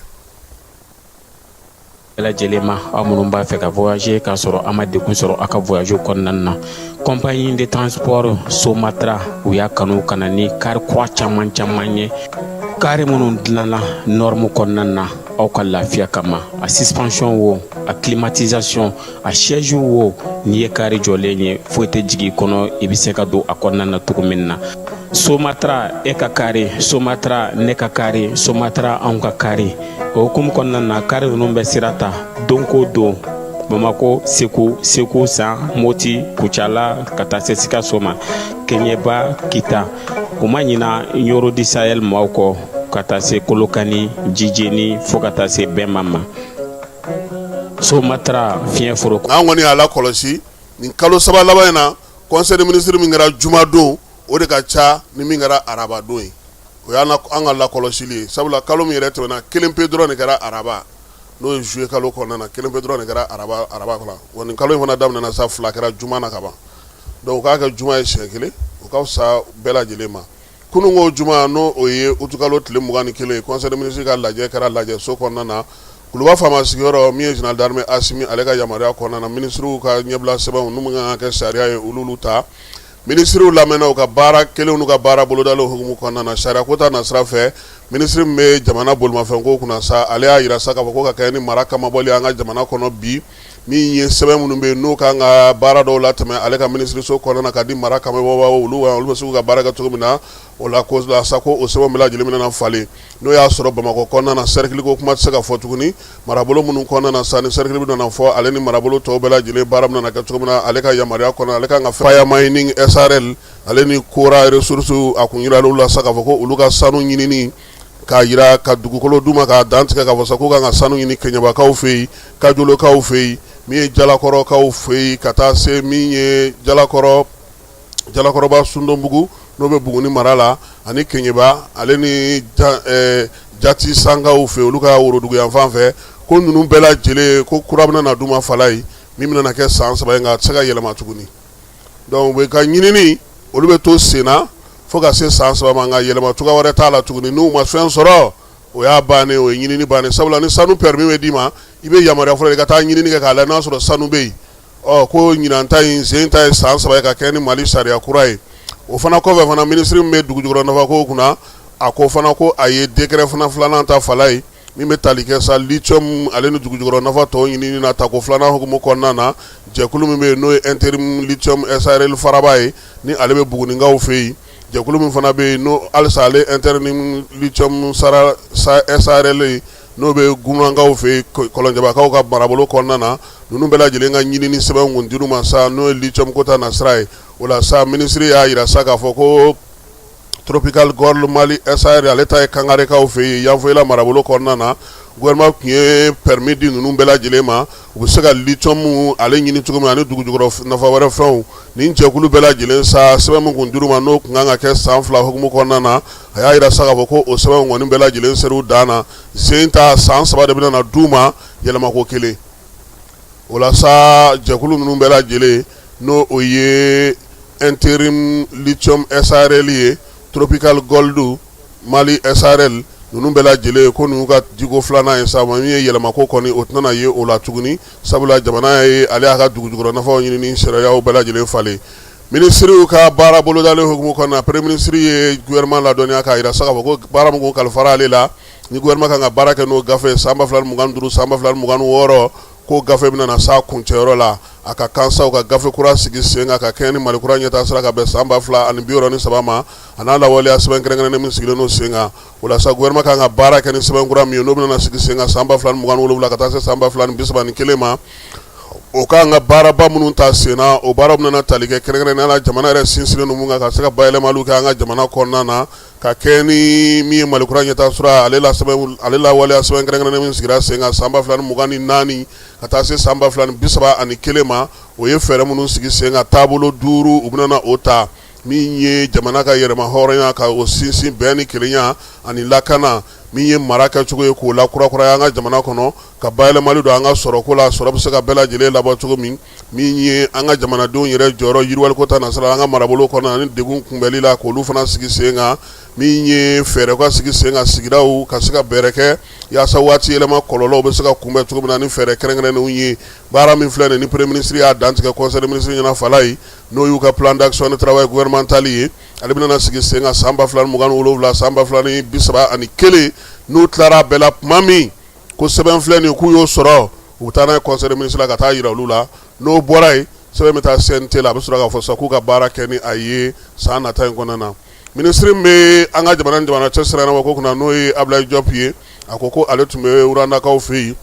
Bɛɛ lajɛlen ma, aw minnu b'a fɛ ka voyager k'a sɔrɔ a ma degun sɔrɔ aw ka voyage kɔnɔna na, compagnie de transport Somatra, u y'a kanu ka na ni kari kura caman caman ye, kari minnu dilanna norme kɔnɔna na aw ka lafiya kama. A suspension wo, a climatisation, a siège wo, n'i ye kari jɔlen ye, foyi tɛ jigin i kɔnɔ, i bɛ se ka don a kɔnɔna na cogo min na. Somatra, e ka kari Somatra, ne ka kari Somatra, anw ka kari. O hukumu kɔnɔna na, kari ninnu bɛ sira ta don ko don Bamako, Segu, Segu San, Moti, Kucala, ka taa se Sikaso ma, Keɲeba, Kita. U ma ɲina Ɲoro du Sahel maaw kɔ, ka taa se Kolokani, Jijeni, fo ka taa se Bɛnba ma. Somatra, fiɲɛ foro. An kɔni y'a lakɔlɔsi nin kalo 3 laban in na, conseil des ministres min kɛra jumadon, o de ka ca ni min kɛra arabadon ye. O y'an ka lakɔlɔsili ye, sabula kalo min yɛrɛ tɛmɛna, kelen pe dɔrɔn de kɛra araba, n'o ye juillet kalo kɔnɔna na, kelen pe dɔrɔn de kɛra araba araba kɔnɔ. Wa nin kalo in fana daminɛna sa, fila kɛra juma na ka ban. Donc u k'a kɛ juma ye siɲɛ kelen, o ka fisa bɛɛ lajɛlen ma. Kununko juma, n'o o ye utukalo tile 21 ye, conseil des ministres ka lajɛ kɛra lajɛso kɔnɔna na Kuluba faama sigiyɔrɔ, min ye général d'armée Asimi ale ka yamaruya kɔnɔna na. Minisiriw ka ɲɛbila sɛbɛnw n'u kan ka kɛ sariya ye, olu ta. Minisiriw lamɛnna u ka baara kɛlenw n'u ka baara bolodalen hukumu kɔnɔna na. Sariya ko ta nasira fɛ, minisiri min bɛ jamana bolimafɛnko kunna sa, ale y'a jira sa k'a fɔ ko ka kɛ ni mara kamabɔli an ka jamana kɔnɔ bi, min ye sɛbɛn minnu bɛ yen n'o kan ka baara dɔw latɛmɛ ale ka minisiriso kɔnɔna na ka di mara kamabɔbaaw, olu bɛ se k'u ka baara kɛ cogo min na. O la ko la sa, ko o sɛbɛn bɛɛ lajɛlen bɛna falen, n'o y'a sɔrɔ Bamakɔ kɔnɔna na, cercle ko kuma tɛ se ka fɔ tuguni. Marabolo minnu kɔnɔna na sa, ni cercle bɛna fɔ, ale ni marabolo tɔw bɛɛ lajɛlen, baara bɛna kɛ cogo min na ale ka yamaruya kɔnɔ, ale kan ka Faya Mining SARL ale ni Kora Ressources, a kun yirala la sa k'a fɔ ko olu ka sanu ɲinini, k'a jira ka dugukolo d'u ma k'a dantigɛ k'a fɔ sa k'u kan ka sanu ɲini Keɲebakaw fɛ yen, Kajolokaw fɛ yen, min ye Jalakɔrɔkaw fɛ yen, ka taa se min ye Jalakɔrɔ Jalakɔrɔba Sundonbugu, n'o bɛ Buguni mara la, ani Keɲeba ale ni Jati Sankaw fɛ, olu ka worodugu yanfan fɛ, ko ninnu bɛɛ lajɛlen, ko kura bɛna na d'u ma fala ye min bɛna kɛ san 3 ye, nka a tɛ se ka yɛlɛma tuguni. Donc u bɛ ka ɲinini, olu bɛ to sen na fo ka se san 3 ma, nka yɛlɛma cogoya wɛrɛ t'a la tuguni. N'u ma fɛn sɔrɔ, o y'a bannen, o ye ɲinini bannen, sabula ni sanu permis bɛ d'i ma, i bɛ yamaruya fɔlɔ i ka taa ɲinini kɛ k'a lajɛ n'a sɔrɔ sanu bɛ yen. Ɔ ko ɲinan ta in sen ta ye san 3 ye ka kɛ ni Mali sariya kura ye. O fana kɔfɛ fana, minisiri min bɛ dugujukɔrɔ nafako kunna, a ko fana ko a ye décret fana filanan ta fala ye min bɛ tali kɛ sa lithium ale ni dugujukɔrɔ nafa tɔw ɲinini na tako filanan hukumu kɔnɔna na. Jɛkulu min bɛ yen, n'o ye Interim Lithium SARL Faraba ye, ni ale bɛ Bugunikaw fɛ yen, jɛkulu min fana bɛ yen, n'o halisa ale Interim Lithium SARL ye, n'o bɛ Gumankaw fɛ yen, Kɔlɔnjɛbakaw ka marabolo kɔnɔna na, ninnu bɛɛ lajɛlen ka ɲinini sɛbɛn kun dir'u ma sa, n'o ye lithium ko ta nasira ye. O la sa, minisiri y'a jira sa k'a fɔ ko Tropical Gold Mali SAR, ale ta ye Kangarekaw fɛ yen, Yanfolila marabolo kɔnɔna na, gouvernement tun ye permis di ninnu bɛɛ lajɛlen ma, u bɛ se ka lithium ale ɲini cogo min ani dugujukɔrɔ nafa wɛrɛ fɛnw. Nin jɛkulu bɛɛ lajɛlen sa, sɛbɛn min kun dir'u ma, n'o tun kan ka kɛ san 2 hukumu kɔnɔna na, a y'a jira sa k'a fɔ ko o sɛbɛn kɔni bɛɛ lajɛlen ser'u dan na. Sen ta san 3 de bɛna na d'u ma yɛlɛmako kelen. O la sa, jɛkulu ninnu bɛɛ lajɛlen, n'o o ye Interim Lithium SARL ye, Tropical Gold Mali SARL, ninnu bɛɛ lajɛlen, ko ninnu ka diko filanan ye sa, min ye yɛlɛmako kɔni, o tɛna ye o la tuguni, sabula jamana ye ale y'a ka dugujukɔrɔ nafaw ɲinini sariyaw bɛɛ lajɛlen falen. Minisiriw ka baara bolodalen hukumu kɔnɔna, premier ministre ye gouvernement ladɔnniya k'a jira sa k'a fɔ ko baara min kun kalifara ale la, ni gouvernement kan ka baara kɛ n'o gafe san 2025, san 2026, ko gafe bɛna na s'a kuncɛyɔrɔ la. A ka kan sa u ka gafe kura sigi sen kan ka kɛɲɛ ni Mali kura ɲɛtaa sira ka bɛn san 2063 ma, a n'a lawaleya sɛbɛn kɛrɛnkɛrɛnnen min sigilen don sen kan. O la sa, gouvernement kan ka baara kɛ ni sɛbɛn kura min ye, n'o bɛna sigi sen kan san 2027 ka taa se san 2031 ma, o kan ka baaraba minnu ta sen na, o baara bɛna tali kɛ kɛrɛnkɛrɛnnenya la jamana yɛrɛ sinsinnen don mun kan, ka se ka bayɛlɛmaliw kɛ an ka jamana kɔnɔna na, ka kɛ ni min ye Mali kura ɲɛtaa sira ale la sɛbɛn, ale lawaleya sɛbɛn kɛrɛnkɛrɛnnen min sigira sen kan san 2024 ka taa se san 2031 ma, o ye fɛɛrɛ minnu sigi sen kan, taabolo duuru, u bɛna o ta. Min ye jamana ka yɛrɛma hɔrɔnya ka o sinsin, bɛn ni kelenya ani lakana, min ye mara kɛcogo ye k'o lakurakuraya an ka jamana kɔnɔ, ka bayɛlɛmali don an ka sɔrɔko la, sɔrɔ bɛ se ka bɛɛ lajɛlen labɔ cogo min, min ye an ka jamanadenw yɛrɛ jɔyɔrɔ yiriwaliko ta nasira an ka marabolo kɔnɔ ani degun kunbɛli la, k'olu fana sigi sen kan, min ye fɛɛrɛ ka sigi sen kan sigidaw ka se ka bɛrɛ kɛ yaasa waati yɛlɛma kɔlɔlɔw bɛ se ka kunbɛn cogo min na ni fɛɛrɛ kɛrɛnkɛrɛnnenw ye. Baara min filɛ nin ni premier ministre y'a dantigɛ conseil des ministres ɲɛna Falaye, n'o y'u ka plan d'action de travail gouvernemental ye, ale bɛna sigi sen kan san 2027, san 2031. N'u tilara a bɛɛ la tuma min ko sɛbɛn filɛ nin k'u y'o sɔrɔ, u bɛ taa n'a ye conseil des ministres la ka taa jira olu la. N'o bɔra yen, sɛbɛn bɛ taa CNT la, a bɛ sɔrɔ k'a fɔ sisan k'u ka baara kɛ ni a ye san nata in kɔnɔna na. Minisiri min bɛ an ka jamana ni jamana cɛ sira ko kunna, n'o ye Abdoulaye Diop ye, a ko ko ale tun bɛ Rwandakaw fɛ yen.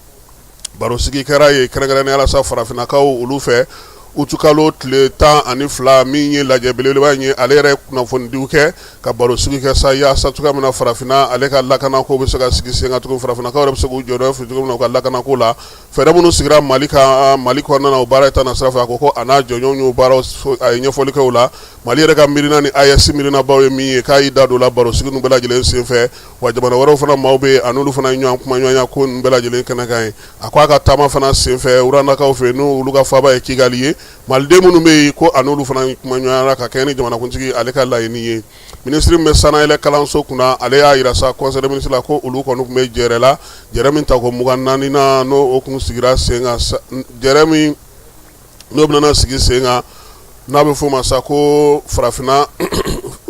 Barosigi kɛra yen kɛrɛnkɛrɛnnenya la sa farafinnakaw olu fɛ utukalo tile 12, min ye lajɛ belebeleba in ye. Ale yɛrɛ ye kunnafonidiw kɛ ka barosigi kɛ sa yaasa cogoya min na farafinna ale ka lakanako bɛ se ka sigi sen kan cogo, farafinnakaw yɛrɛ bɛ se k'u jɔyɔrɔ fa cogo min na u ka lakanako la. Fɛɛrɛ minnu sigira Mali kan Mali kɔnɔna na o baara ta nasira fɛ, a ko ko a n'a jɔɲɔgɔnw y'o baaraw, a ye ɲɛfɔli kɛ o la. Mali yɛrɛ ka miirina ni AES miirinabaw ye min ye, k'a y'i da don la barosigi ninnu bɛɛ lajɛlen senfɛ. Wa jamana wɛrɛw fana maaw bɛ yen, a n'olu fana ye ɲɔgɔn kumaɲɔgɔnya ko ninnu bɛɛ lajɛlen kɛnɛ kan ye. A ko a ka taama fana senfɛ Rwandakaw fɛ, n'olu ka faaba ye Kigali ye, maliden minnu bɛ yen, ko a n'olu fana kumaɲɔgɔnyara ka kɛɲɛ ni jamanakuntigi ale ka laɲini ye. Minisiri min bɛ sanayɛlɛ kalanso kunna, ale y'a jira sa conseil des ministres la ko olu kɔni tun bɛ jɛrɛ la, jɛrɛ min tako 24 na, n'o kun sigira sen kan, jɛrɛ min n'o bɛna sigi sen kan, n'a bɛ f'o ma sa ko farafinna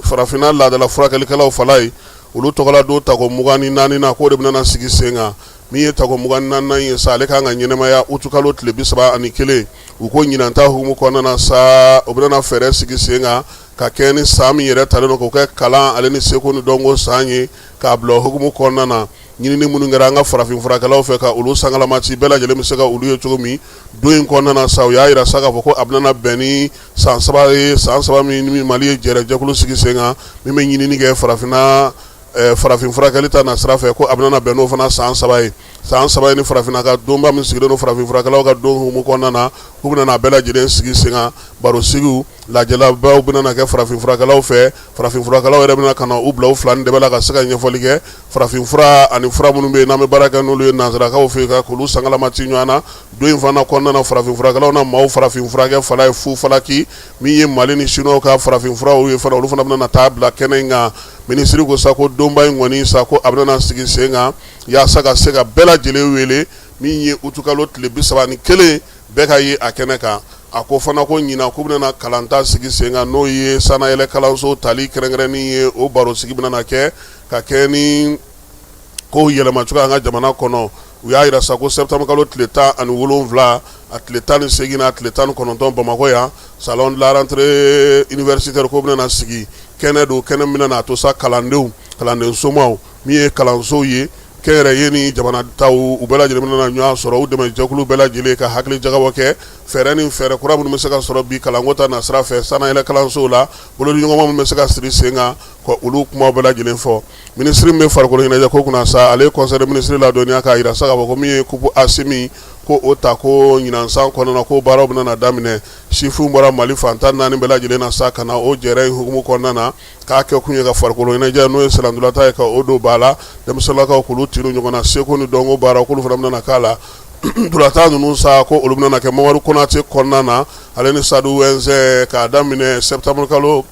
farafinna laadala furakɛlikɛlaw Falaye, olu tɔgɔla don tako 24 na, k'o de bɛna sigi sen kan. Min ye tako 24nan ye sa, ale kan ka ɲɛnamaya utukalo tile 31. U ko ɲinan ta hukumu kɔnɔna na sa, o bɛna fɛɛrɛ sigi sen kan ka kɛ ni san min yɛrɛ talen don k'o kɛ kalan ale ni seko ni dɔnko san ye, k'a bila hukumu kɔnɔna na. Ɲinini minnu kɛra an ka farafin furakɛlaw fɛ ka olu sangalamaci, bɛɛ lajɛlen bɛ se ka olu ye cogo min don in kɔnɔna na sa, u y'a jira sa k'a fɔ ko a bɛna bɛn ni san 3 ye, san 3 min Mali ye jɛrɛ jɛkulu sigi sen kan min bɛ ɲinini kɛ farafinna farafin furakɛli ta nasira fɛ, ko a bɛna bɛn n'o fana san 3 ye, san 3 ye ni farafinna ka donba min sigilen don farafin furakɛlaw ka don hukumu kɔnɔna na, k'u bɛna a bɛɛ lajɛlen sigi sen kan. Barosigiw, lajɛlabaw bɛna kɛ farafin furakɛlaw fɛ. Farafin furakɛlaw yɛrɛ bɛna ka na u bila u fila ni dɛbɛ la ka se ka ɲɛfɔli kɛ farafin fura ani fura minnu bɛ yen n'an bɛ baara kɛ n'olu ye nansarakaw fɛ yen, ka k'olu sangalamaci ɲɔgɔn na. Don in fana kɔnɔna na, farafin furakɛlaw na maaw farafin furakɛ Falaye fu falaki, min ye Mali ni Chinois ka farafin furaw ye fana, olu fana bɛna taa bila kɛnɛ in kan. Minisiri ko sa ko donba in kɔni sa, ko a bɛna sigi sen kan yaasa ka se ka bɛɛ lajɛlen wele, min ye utukalo tile 31, bɛɛ ka ye a kɛnɛ kan. A ko fana ko ɲinan k'u bɛna kalanta sigi sen kan, n'o ye sanayɛlɛ kalanso tali kɛrɛnkɛrɛnnen ye. O barosigi bɛna kɛ ka kɛ ni ko yɛlɛma cogoya an ka jamana kɔnɔ. U y'a jira sa ko septembre kalo tile 17, a tile 18, a tile 19, Bamakɔ yan, salon de la rentrée universitaire ko bɛna sigi. Kɛnɛ don, kɛnɛ min bɛna a to sa kalandenw, kalanden somaw, min ye kalansow ye kɛnyɛrɛye ni jamana taw, u bɛɛ lajɛlen bɛna ɲɔgɔn sɔrɔ, u dɛmɛ jɛkulu bɛɛ lajɛlen ka hakili jagabɔ kɛ fɛɛrɛ ni fɛɛrɛ kura minnu bɛ se ka sɔrɔ bi kalanko ta nasira fɛ sanayɛlɛ kalansow la, bolodiɲɔgɔnma minnu bɛ se ka siri sen kan, ka olu kumaw bɛɛ lajɛlen fɔ. Minisiri min bɛ farikolo ɲɛnajɛ ko kunna sa, ale ye conseil des ministres ladɔnniya k'a jira sa k'a fɔ ko min ye coupe Asimi ko o ta ko ɲinan san kɔnɔna ko baaraw bɛna daminɛ. Sifinw bɔra Mali fan 14 bɛɛ lajɛlen na sa ka na o jɛrɛ in hukumu kɔnɔna na, k'a kɛ kun ye ka farikolo ɲɛnajɛ, n'o ye sennantolatan ye, ka o don ba la, denmisɛnninlakaw k'olu tiri ɲɔgɔn na, seko ni dɔnko baara k'olu fana bɛna k'a la. Ntolatan ninnu sa, ko olu bɛna kɛ Mamadu Konate kɔnɔna na, ale ni stade Ouezzin, k'a daminɛ septembre kalo,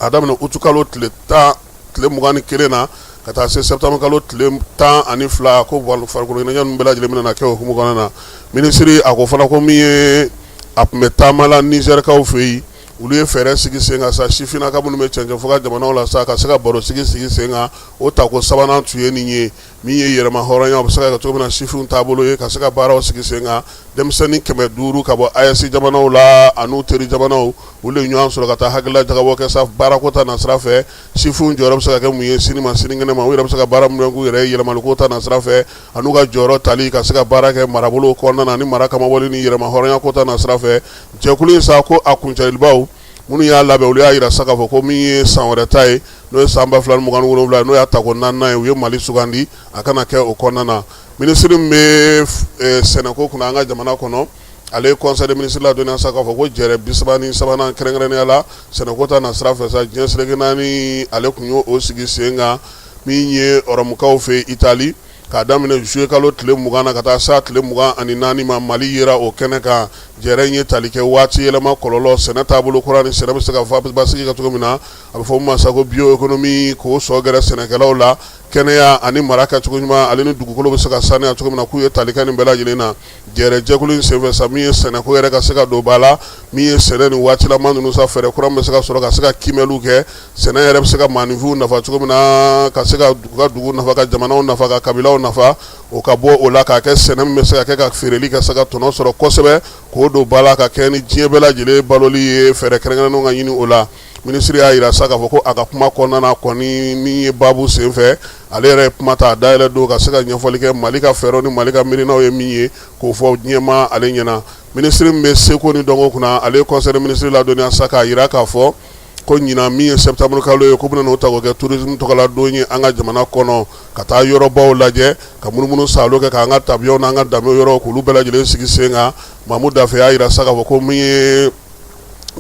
a daminɛ août kalo tile 10, tile 21 na ka taa se septembre kalo tile 12, ko farikolo ɲɛnajɛ ninnu bɛɛ lajɛlen bɛna kɛ o hukumu kɔnɔna na. Minisiri a ko fana ko min ye a tun bɛ taama la Nizɛrikaw fɛ yen, olu ye fɛɛrɛ sigi sen kan sa, sifinnaka minnu bɛ cɛncɛn fɔ ka jamanaw la sa, ka se ka baro sigi sigi sen kan. O tako sabanan tun ye nin ye, min ye yɛrɛma hɔrɔnya bɛ se ka kɛ cogo min na sifinw taabolo ye, ka se ka baaraw sigi sen kan. Denmisɛnnin 500 ka bɔ AES jamanaw la an'u teri jamanaw, olu ye ɲɔgɔn sɔrɔ ka taa hakilila jagabɔ kɛ sa baarako ta nasira fɛ, sifinw jɔyɔrɔ bɛ se ka kɛ mun ye sini ma sinikɛnɛ ma, u yɛrɛ bɛ se ka baara min k'u yɛrɛ ye yɛlɛmaliko ta nasira fɛ, an'u ka jɔyɔrɔ tali ka se ka baara kɛ marabolo kɔnɔna na ni mara kamabɔli ni yɛrɛma hɔrɔnya ko ta nasira fɛ. Jɛkulu in sa, ko a kuncɛlibaw minnu y'a labɛn, olu y'a jira sa k'a fɔ ko min ye san wɛrɛ ta ye, n'o ye san 2027, n'o y'a tako naaninan ye, u ye Mali sugandi a kana kɛ o kɔnɔna na. Minisiri min bɛ sɛnɛko kunna an ka jamana kɔnɔ, Ale ye conseil des ministres ladɔnniya sa k'a fɔ ko jɛrɛ 33nan kɛrɛnkɛrɛnnenya la sɛnɛko ta nasira fɛ sa diɲɛ seleke naani ale tun y'o sigi sen kan min ye Ɔrɔmukaw fɛ Itali k'a daminɛ zuye kalo tile 20 na ka taa se tile 24 ma. Mali yera o kɛnɛ kan. Jɛrɛ in ye tali kɛ waati yɛlɛma kɔlɔlɔ, sɛnɛ taabolo kura ni sɛnɛ bɛ se ka basigi ka cogo min na, a bɛ fɔ min ma sa ko bioéconomie, k'o sɔ gɛrɛ sɛnɛkɛlaw la, kɛnɛya ani mara kɛcogo ɲuman, ale ni dugukolo bɛ se ka saniya cogo min na, k'u ye tali kɛ nin bɛɛ lajɛlen na jɛrɛ jɛkulu in senfɛ sa. Min ye sɛnɛko yɛrɛ ka se ka don ba la, min ye sɛnɛ ni waatilama ninnu sa, fɛɛrɛ kura bɛ se ka sɔrɔ ka se ka kiimɛliw kɛ, sɛnɛ yɛrɛ bɛ se ka maaninfinw nafa cogo min na, ka se ka ka dugu nafa, ka jamanaw nafa, ka kabilaw nafa, o ka bɔ o la k'a kɛ sɛnɛ min bɛ se ka kɛ ka feereli ka se ka tɔnɔ sɔrɔ kosɛbɛ, k'o don ba la ka kɛ ni diɲɛ bɛɛ lajɛlen baloli ye. Fɛɛrɛ kɛrɛnkɛrɛnnenw ka ɲini o la. Minisiri y'a jira sa k'a fɔ ko a ka kuma kɔnɔna na kɔni, min ye baabu senfɛ, ale yɛrɛ ye kuma ta dayɛlɛ don ka se ka ɲɛfɔli kɛ Mali ka fɛɛrɛw ni Mali ka miirinaw ye min ye, k'o fɔ diɲɛmaa ale ɲɛna. Minisiri min bɛ seko ni dɔnko kunna, ale ye conseil des ministres ladɔnniya sa k'a jira k'a fɔ ko ɲinan min ye septembre kalo ye, ko bɛna n'o ta k'o kɛ tourisme tɔgɔla don ye an ka jamana kɔnɔ, ka taa yɔrɔbaw lajɛ, ka munumunu saalo kɛ, k'an ka tabiyaw n'an ka danbew yɔrɔw k'olu bɛɛ lajɛlen sigi sen kan. Mamu Dafe y'a jira sa k'a fɔ ko min ye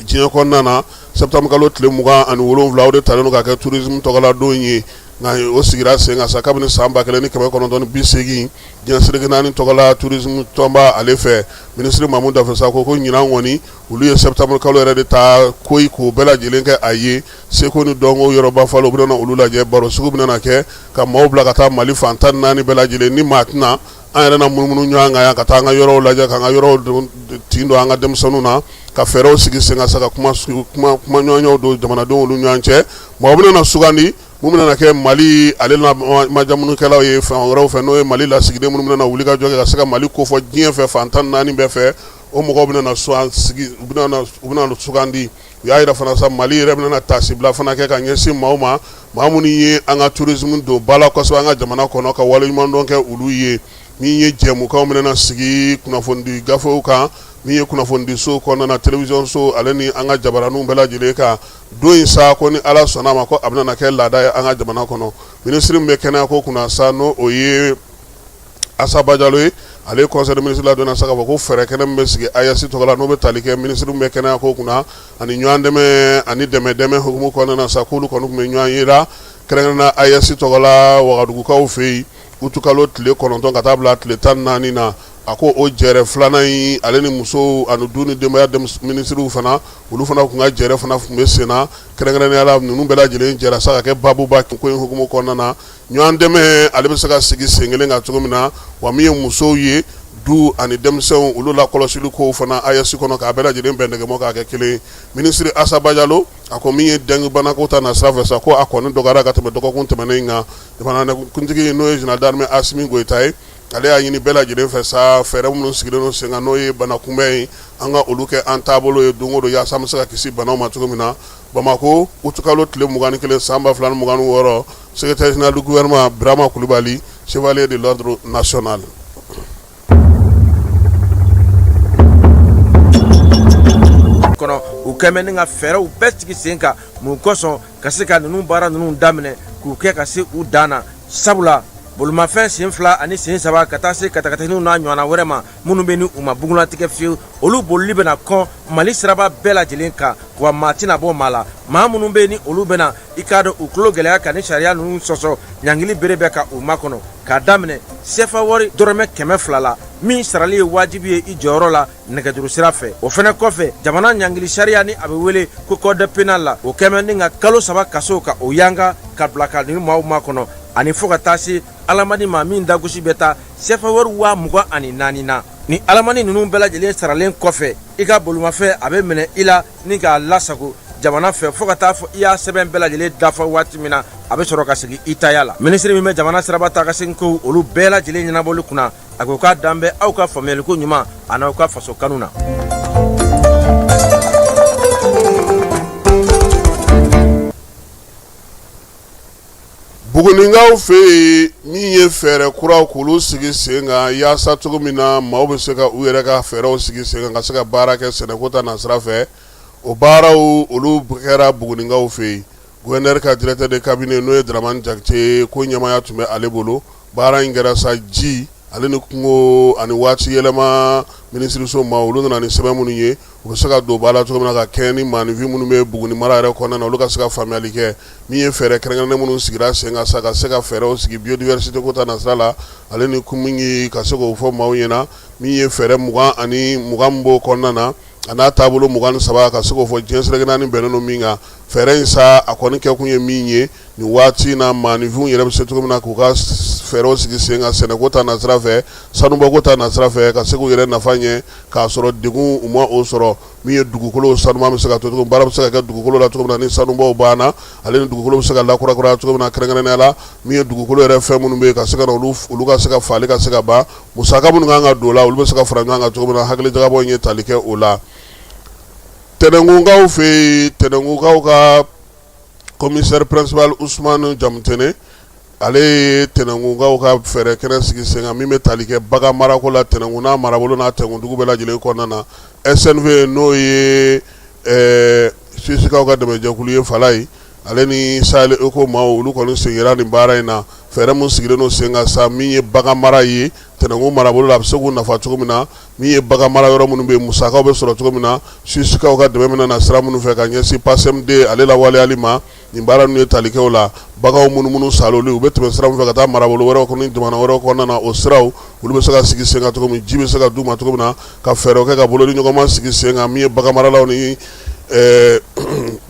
diɲɛ kɔnɔna na, septembre kalo tile 27, o de talen don ka kɛ tourisme tɔgɔla don ye. Nka o sigira sen kan sa kabini san 1980 diɲɛ seleke naani tɔgɔla tourisme tɔnba ale fɛ. Minisiri Mamu Dafe sa ko ɲinan kɔni, olu ye septembre kalo yɛrɛ de ta koyi k'o bɛɛ lajɛlen kɛ a ye seko ni dɔnko yɔrɔba falen, u bɛna olu lajɛ, baro sugu bɛna kɛ ka maaw bila ka taa Mali fan 14 bɛɛ lajɛlen. Ni maa tɛna an yɛrɛ na munumunu ɲɔgɔn kan yan, ka taa an ka yɔrɔw lajɛ, k'an ka yɔrɔw tin don an ka denmisɛnninw na, ka fɛɛrɛw sigi sen kan sa, ka kuma ɲɔgɔnyaw don jamanadenw olu ɲɔgɔn cɛ. Maaw bɛna na sugandi mun bɛna kɛ Mali ale na majamunikɛlaw ye fan wɛrɛw fɛ, n'o ye Mali lasigiden minnu bɛna na wuli ka jɔ kɛ ka se ka Mali kofɔ diɲɛ fɛ fan 14 bɛɛ fɛ, o mɔgɔw bɛna sigi, u bɛna sugandi. U y'a jira fana sa, Mali yɛrɛ bɛna taasibila fana kɛ ka ɲɛsin maaw ma, maa minnu ye an ka tourisme don ba la kosɛbɛ an ka jamana kɔnɔ, ka waleɲumandɔn kɛ olu ye. Min ye jɛmukanw bɛna sigi kunnafonidi gafew kan, min ye kunnafonidiso kɔnɔna na, télévision so ale ni an ka jabaraninw bɛɛ lajɛlen kan don in sa, ko ni Ala sɔnna a ma, ko a bɛna kɛ laada ye an ka jamana kɔnɔ. Minisiri min bɛ kɛnɛyako kunna sa, n'o o ye Asa Bajalo ye, ale ye conseil des ministres ladɔnniya sa k'a fɔ ko fɛɛrɛ kɛnɛ min bɛ sigi AES tɔgɔ la, n'o bɛ tali kɛ minisiri min bɛ kɛnɛyako kunna ani ɲɔgɔn dɛmɛ ani dɛmɛ dɛmɛ hukumu kɔnɔna na sa, k'olu kɔni tun bɛ ɲɔgɔn ye la kɛrɛnkɛrɛnnenya AES tɔgɔ la Wagadugukaw fɛ yen utukalo tile 9 ka taa bila tile 14 na. A ko o jɛrɛ filanan in, ale ni musow ani du ni denbaya minisiriw fana, olu fana tun ka jɛrɛ fana tun bɛ sen na. Kɛrɛnkɛrɛnnenya la, ninnu bɛɛ lajɛlen jɛra sa ka kɛ babuba ko in hukumu kɔnɔna na, ɲɔgɔn dɛmɛ ale bɛ se ka sigi sen kelen kan cogo min na, wa min ye musow ye, du ani denmisɛnw, olu lakɔlɔsili kow fana AES kɔnɔ, k'a bɛɛ lajɛlen bɛn nɛgɛmɔ k'a kɛ kelen. Minisiri Asa Bajalo a ko min ye dengue banako ta na sira fɛ sa, ko a kɔni dɔgɔyara ka tɛmɛ dɔgɔkun tɛmɛnen in kan. Jamanakuntigi, n'o ye général d'armée Asimi Goyita ye, ale y'a ɲini bɛɛ lajɛlen fɛ sa, fɛɛrɛ minnu sigilen don sen kan, n'o ye bana kunbɛn ye, an ka olu kɛ an taabolo ye don o don, yaasa an bɛ se ka kisi banaw ma cogo min na. Bamakɔ, utukalo tile 21 san 2026, secrétaire général du gouvernement Birama Kulibali, chevalier de l'ordre national. Kɔnɔ u kɛmɛ ni ka fɛɛrɛw bɛɛ sigi sen kan mun kosɔn ka se ka ninnu baara ninnu daminɛ k'u kɛ ka se u dan na, sabula bolimafɛn sen fila ani sen saba ka taa se katakataninw n'a ɲɔgɔnna wɛrɛ ma minnu bɛ ni u ma bugunnatigɛ fiyewu, olu bolili bɛna kɔn Mali siraba bɛɛ lajɛlen kan, wa maa tɛna bɔ maa la. Maa minnu bɛ ni olu bɛna i k'a dɔn u tulo gɛlɛya ka ni sariya ninnu sɔsɔ, ɲangili bere bɛ ka u makɔnɔ k'a daminɛ sefa wari dɔrɔmɛ 200 la, min sarali ye wajibi ye i jɔyɔrɔ la nɛgɛjuru sira fɛ. O fɛnɛ kɔfɛ, jamana ɲangili sariya ni a bɛ wele ko code pénal la, o kɛmɛ ni ka kalo 3 kaso ka o yanga ka bila ka nin maaw makɔnɔ, ani fo ka taa se alamani ma min dagosi bɛ taa sefa wari 24,000 na. Ni alamani ninnu bɛɛ lajɛlen saralen kɔfɛ, i ka bolimafɛn a bɛ minɛ i la ni k'a lasago jamana fɛ fo ka taa fɔ i y'a sɛbɛn bɛɛ lajɛlen dafa waati min na, a bɛ sɔrɔ ka segin i taya la. Minisiri min bɛ jamana siraba taa ka segin kow olu bɛɛ lajɛlen ɲɛnabɔli kunna, a ko k'a dan bɛ aw ka faamuyaliko ɲuman an'aw ka faso kanu na. Buguninkaw fɛ yen, min ye fɛɛrɛ kuraw k'olu sigi sen kan yaasa cogo min na maaw bɛ se ka u yɛrɛ ka fɛɛrɛw sigi sen kan ka se ka baara kɛ sɛnɛko ta nasira fɛ, o baaraw olu kɛra Buguninkaw fɛ yen. Gouverneur ka directeur de cabinet, n'o ye Dramane Jakite, ko ɲɛmaaya tun bɛ ale bolo. Baara in kɛra sa ji ale ni kungo ani waati yɛlɛma minisiriso ma, olu nana ni sɛbɛn minnu ye, u bɛ se ka don ba la cogo min na ka kɛɲɛ ni maaninfin minnu bɛ Buguni mara yɛrɛ kɔnɔna na, olu ka se ka faamuyali kɛ. Min ye fɛɛrɛ kɛrɛnkɛrɛnnen minnu sigira sen kan sa, ka se ka fɛɛrɛw sigi biodiversité ko ta nasira la, ale ni kun min ye ka se k'o fɔ maaw ɲɛna, min ye fɛɛrɛ 20 20 min b'o kɔnɔna na, a n'a taabolo 23, ka se k'o fɔ diɲɛ seleke naani bɛnnen don min kan. Fɛɛrɛ in sa, a kɔni kɛkun ye min ye nin waati in na, maaninfinw yɛrɛ bɛ se cogo min na k'u ka fɛɛrɛw sigi sen kan sɛnɛko ta nasira fɛ, sanubɔko ta nasira fɛ, ka se k'u yɛrɛ nafa ɲɛ k'a sɔrɔ degun u ma o sɔrɔ. Min ye dugukolo sanuma bɛ se ka to cogo, baara bɛ se ka kɛ dugukolo la cogo min na ni sanubɔw banna, ale ni dugukolo bɛ se ka lakurakuraya cogo min na kɛrɛnkɛrɛnnenya la, min ye dugukolo yɛrɛ fɛn minnu bɛ yen, ka se ka na olu ka se ka faali ka se ka ban, musaka minnu kan ka don o la, olu bɛ se ka fara ɲɔgɔn kan cogo min na. Hakilijagabɔ in ye tali kɛ o la Tɛnɛnkunkaw fɛ yen. Tɛnɛnkunkaw ka commissaire principal Usumani Jamutɛnɛ, ale ye Tɛnɛnkunkaw ka fɛɛrɛ kɛnɛ sigi sen kan min bɛ tali kɛ bagan marako la Tɛnɛnkun n'a marabolo n'a Tɛnɛnkundugu bɛɛ lajɛlen kɔnɔna na. SNV, n'o ye Suisikaw ka dɛmɛjɛkulu ye, Falayi, ale ni Sahel Eco maaw, olu kɔni sen yera nin baara in na. Fɛɛrɛ min sigilen don sen kan sa, min ye bagan mara ye Tɛnɛnkun marabolo la, a bɛ se k'u nafa cogo min na, min ye bagan mara yɔrɔ minnu bɛ yen, musakaw bɛ sɔrɔ cogo min na, Suisikaw ka dɛmɛ bɛna na sira minnu fɛ ka ɲɛsin PACMD ale lawaleyali ma. Nin baara ninnu ye tali kɛ o la. Baganw minnu saaloli, u bɛ tɛmɛ sira min fɛ ka taa marabolo wɛrɛw kɔnɔ ni jamana wɛrɛw kɔnɔna na, o siraw, olu bɛ se ka sigi sen kan cogo min, ji bɛ se ka d'u ma cogo min na, ka fɛɛrɛw kɛ ka bolodiɲɔgɔnma sigi sen kan, min ye baganmaralaw ni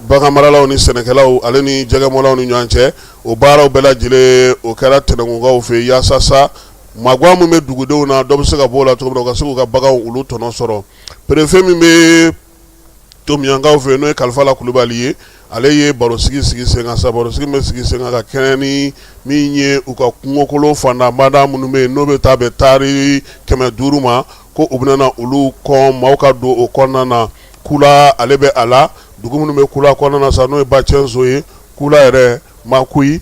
baganmaralaw ni sɛnɛkɛlaw, ale ni jɛgɛmɔlaw ni ɲɔgɔn cɛ. O baaraw bɛɛ lajɛlen, o kɛra Tɛnɛnkunkaw fɛ yaasa sa magan min bɛ dugudenw na, dɔ bɛ se ka bɔ o la cogo min na, u ka se k'u ka baganw olu tɔnɔ sɔrɔ. Préfet min bɛ Tomiyankaw fɛ, n'o ye Kalifala Kulubali ye, ale ye barosigi sigi sen kan sa. Barosigi bɛ sigi sen kan ka kɛɲɛ ni min ye u ka kungokolo fandanbada minnu bɛ yen, n'o bɛ taa bɛn taari 500 ma, ko u bɛna na olu kɔn maaw ka don o kɔnɔna na. Kula, ale bɛ a la. Dugu minnu bɛ Kula kɔnɔna na sa, n'o ye Bacɛnso ye, Kula yɛrɛ, Makuyi,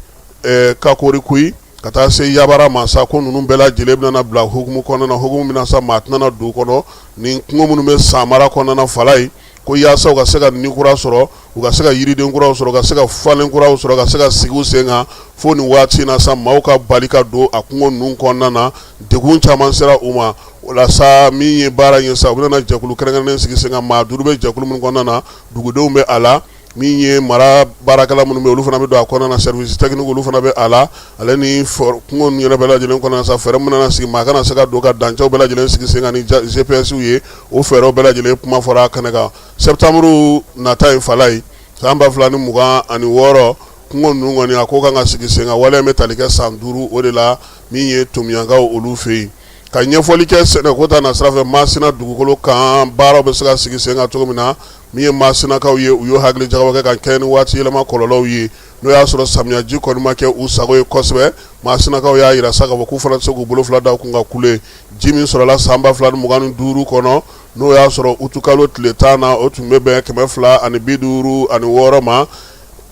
Kakorikuyi, ka taa se Yabara ma sa, ko ninnu bɛɛ lajɛlen bɛna bila hukumu kɔnɔna na, hukumu min na sa, maa tɛna don kɔnɔ nin kungo minnu bɛ Samara kɔnɔna na, Falayi, ko yaasa u ka se ka ni kura sɔrɔ, u ka se ka yiriden kuraw sɔrɔ, ka se ka falen kuraw sɔrɔ, ka se ka sigi sen kan. Fo nin waati in na sa, maaw ka bali ka don a kungo ninnu kɔnɔna na, degun caman sera u ma. O la sa, min ye baara ye sa, u bɛna jɛkulu kɛrɛnkɛrɛnnen sigi sen kan, maa 5 bɛ jɛkulu minnu kɔnɔna na, dugudenw bɛ a la, min ye mara baarakɛla minnu bɛ, olu fana bɛ don a kɔnɔna na, service technique olu fana bɛ a la, ale ni kungo ninnu yɛrɛ bɛɛ lajɛlen kɔnɔna sa, fɛɛrɛ min nana sigi, maa kana se ka don, ka dancɛw bɛɛ lajɛlen sigi sen kan ni GPS ye. O fɛɛrɛw bɛɛ lajɛlen kuma fɔra a kɛnɛ kan. Septembre nata in, Falayi, san 2026, kungo ninnu kɔni, a ko kan ka sigi sen kan. Waleya bɛ tali kɛ san 5 o de la, min ye Tomiyankaw olu fɛ yen. Ka ɲɛfɔli kɛ sɛnɛko ta nasira fɛ Masina dugukolo kan, baaraw bɛ se ka sigi sen kan cogo min na, min ye Masinakaw ye, u y'o hakili jagabɔ kɛ ka kɛɲɛ ni waati yɛlɛma kɔlɔlɔw ye, n'o y'a sɔrɔ samiyaji kɔni ma kɛ u sago ye kosɛbɛ. Masinakaw y'a jira sa k'a fɔ k'u fana tɛ se k'u bolo fila da u kun ka kule. Ji min sɔrɔla san 2025 kɔnɔ, n'o y'a sɔrɔ utukalo tile 10 na, o tun bɛ bɛn 256 ma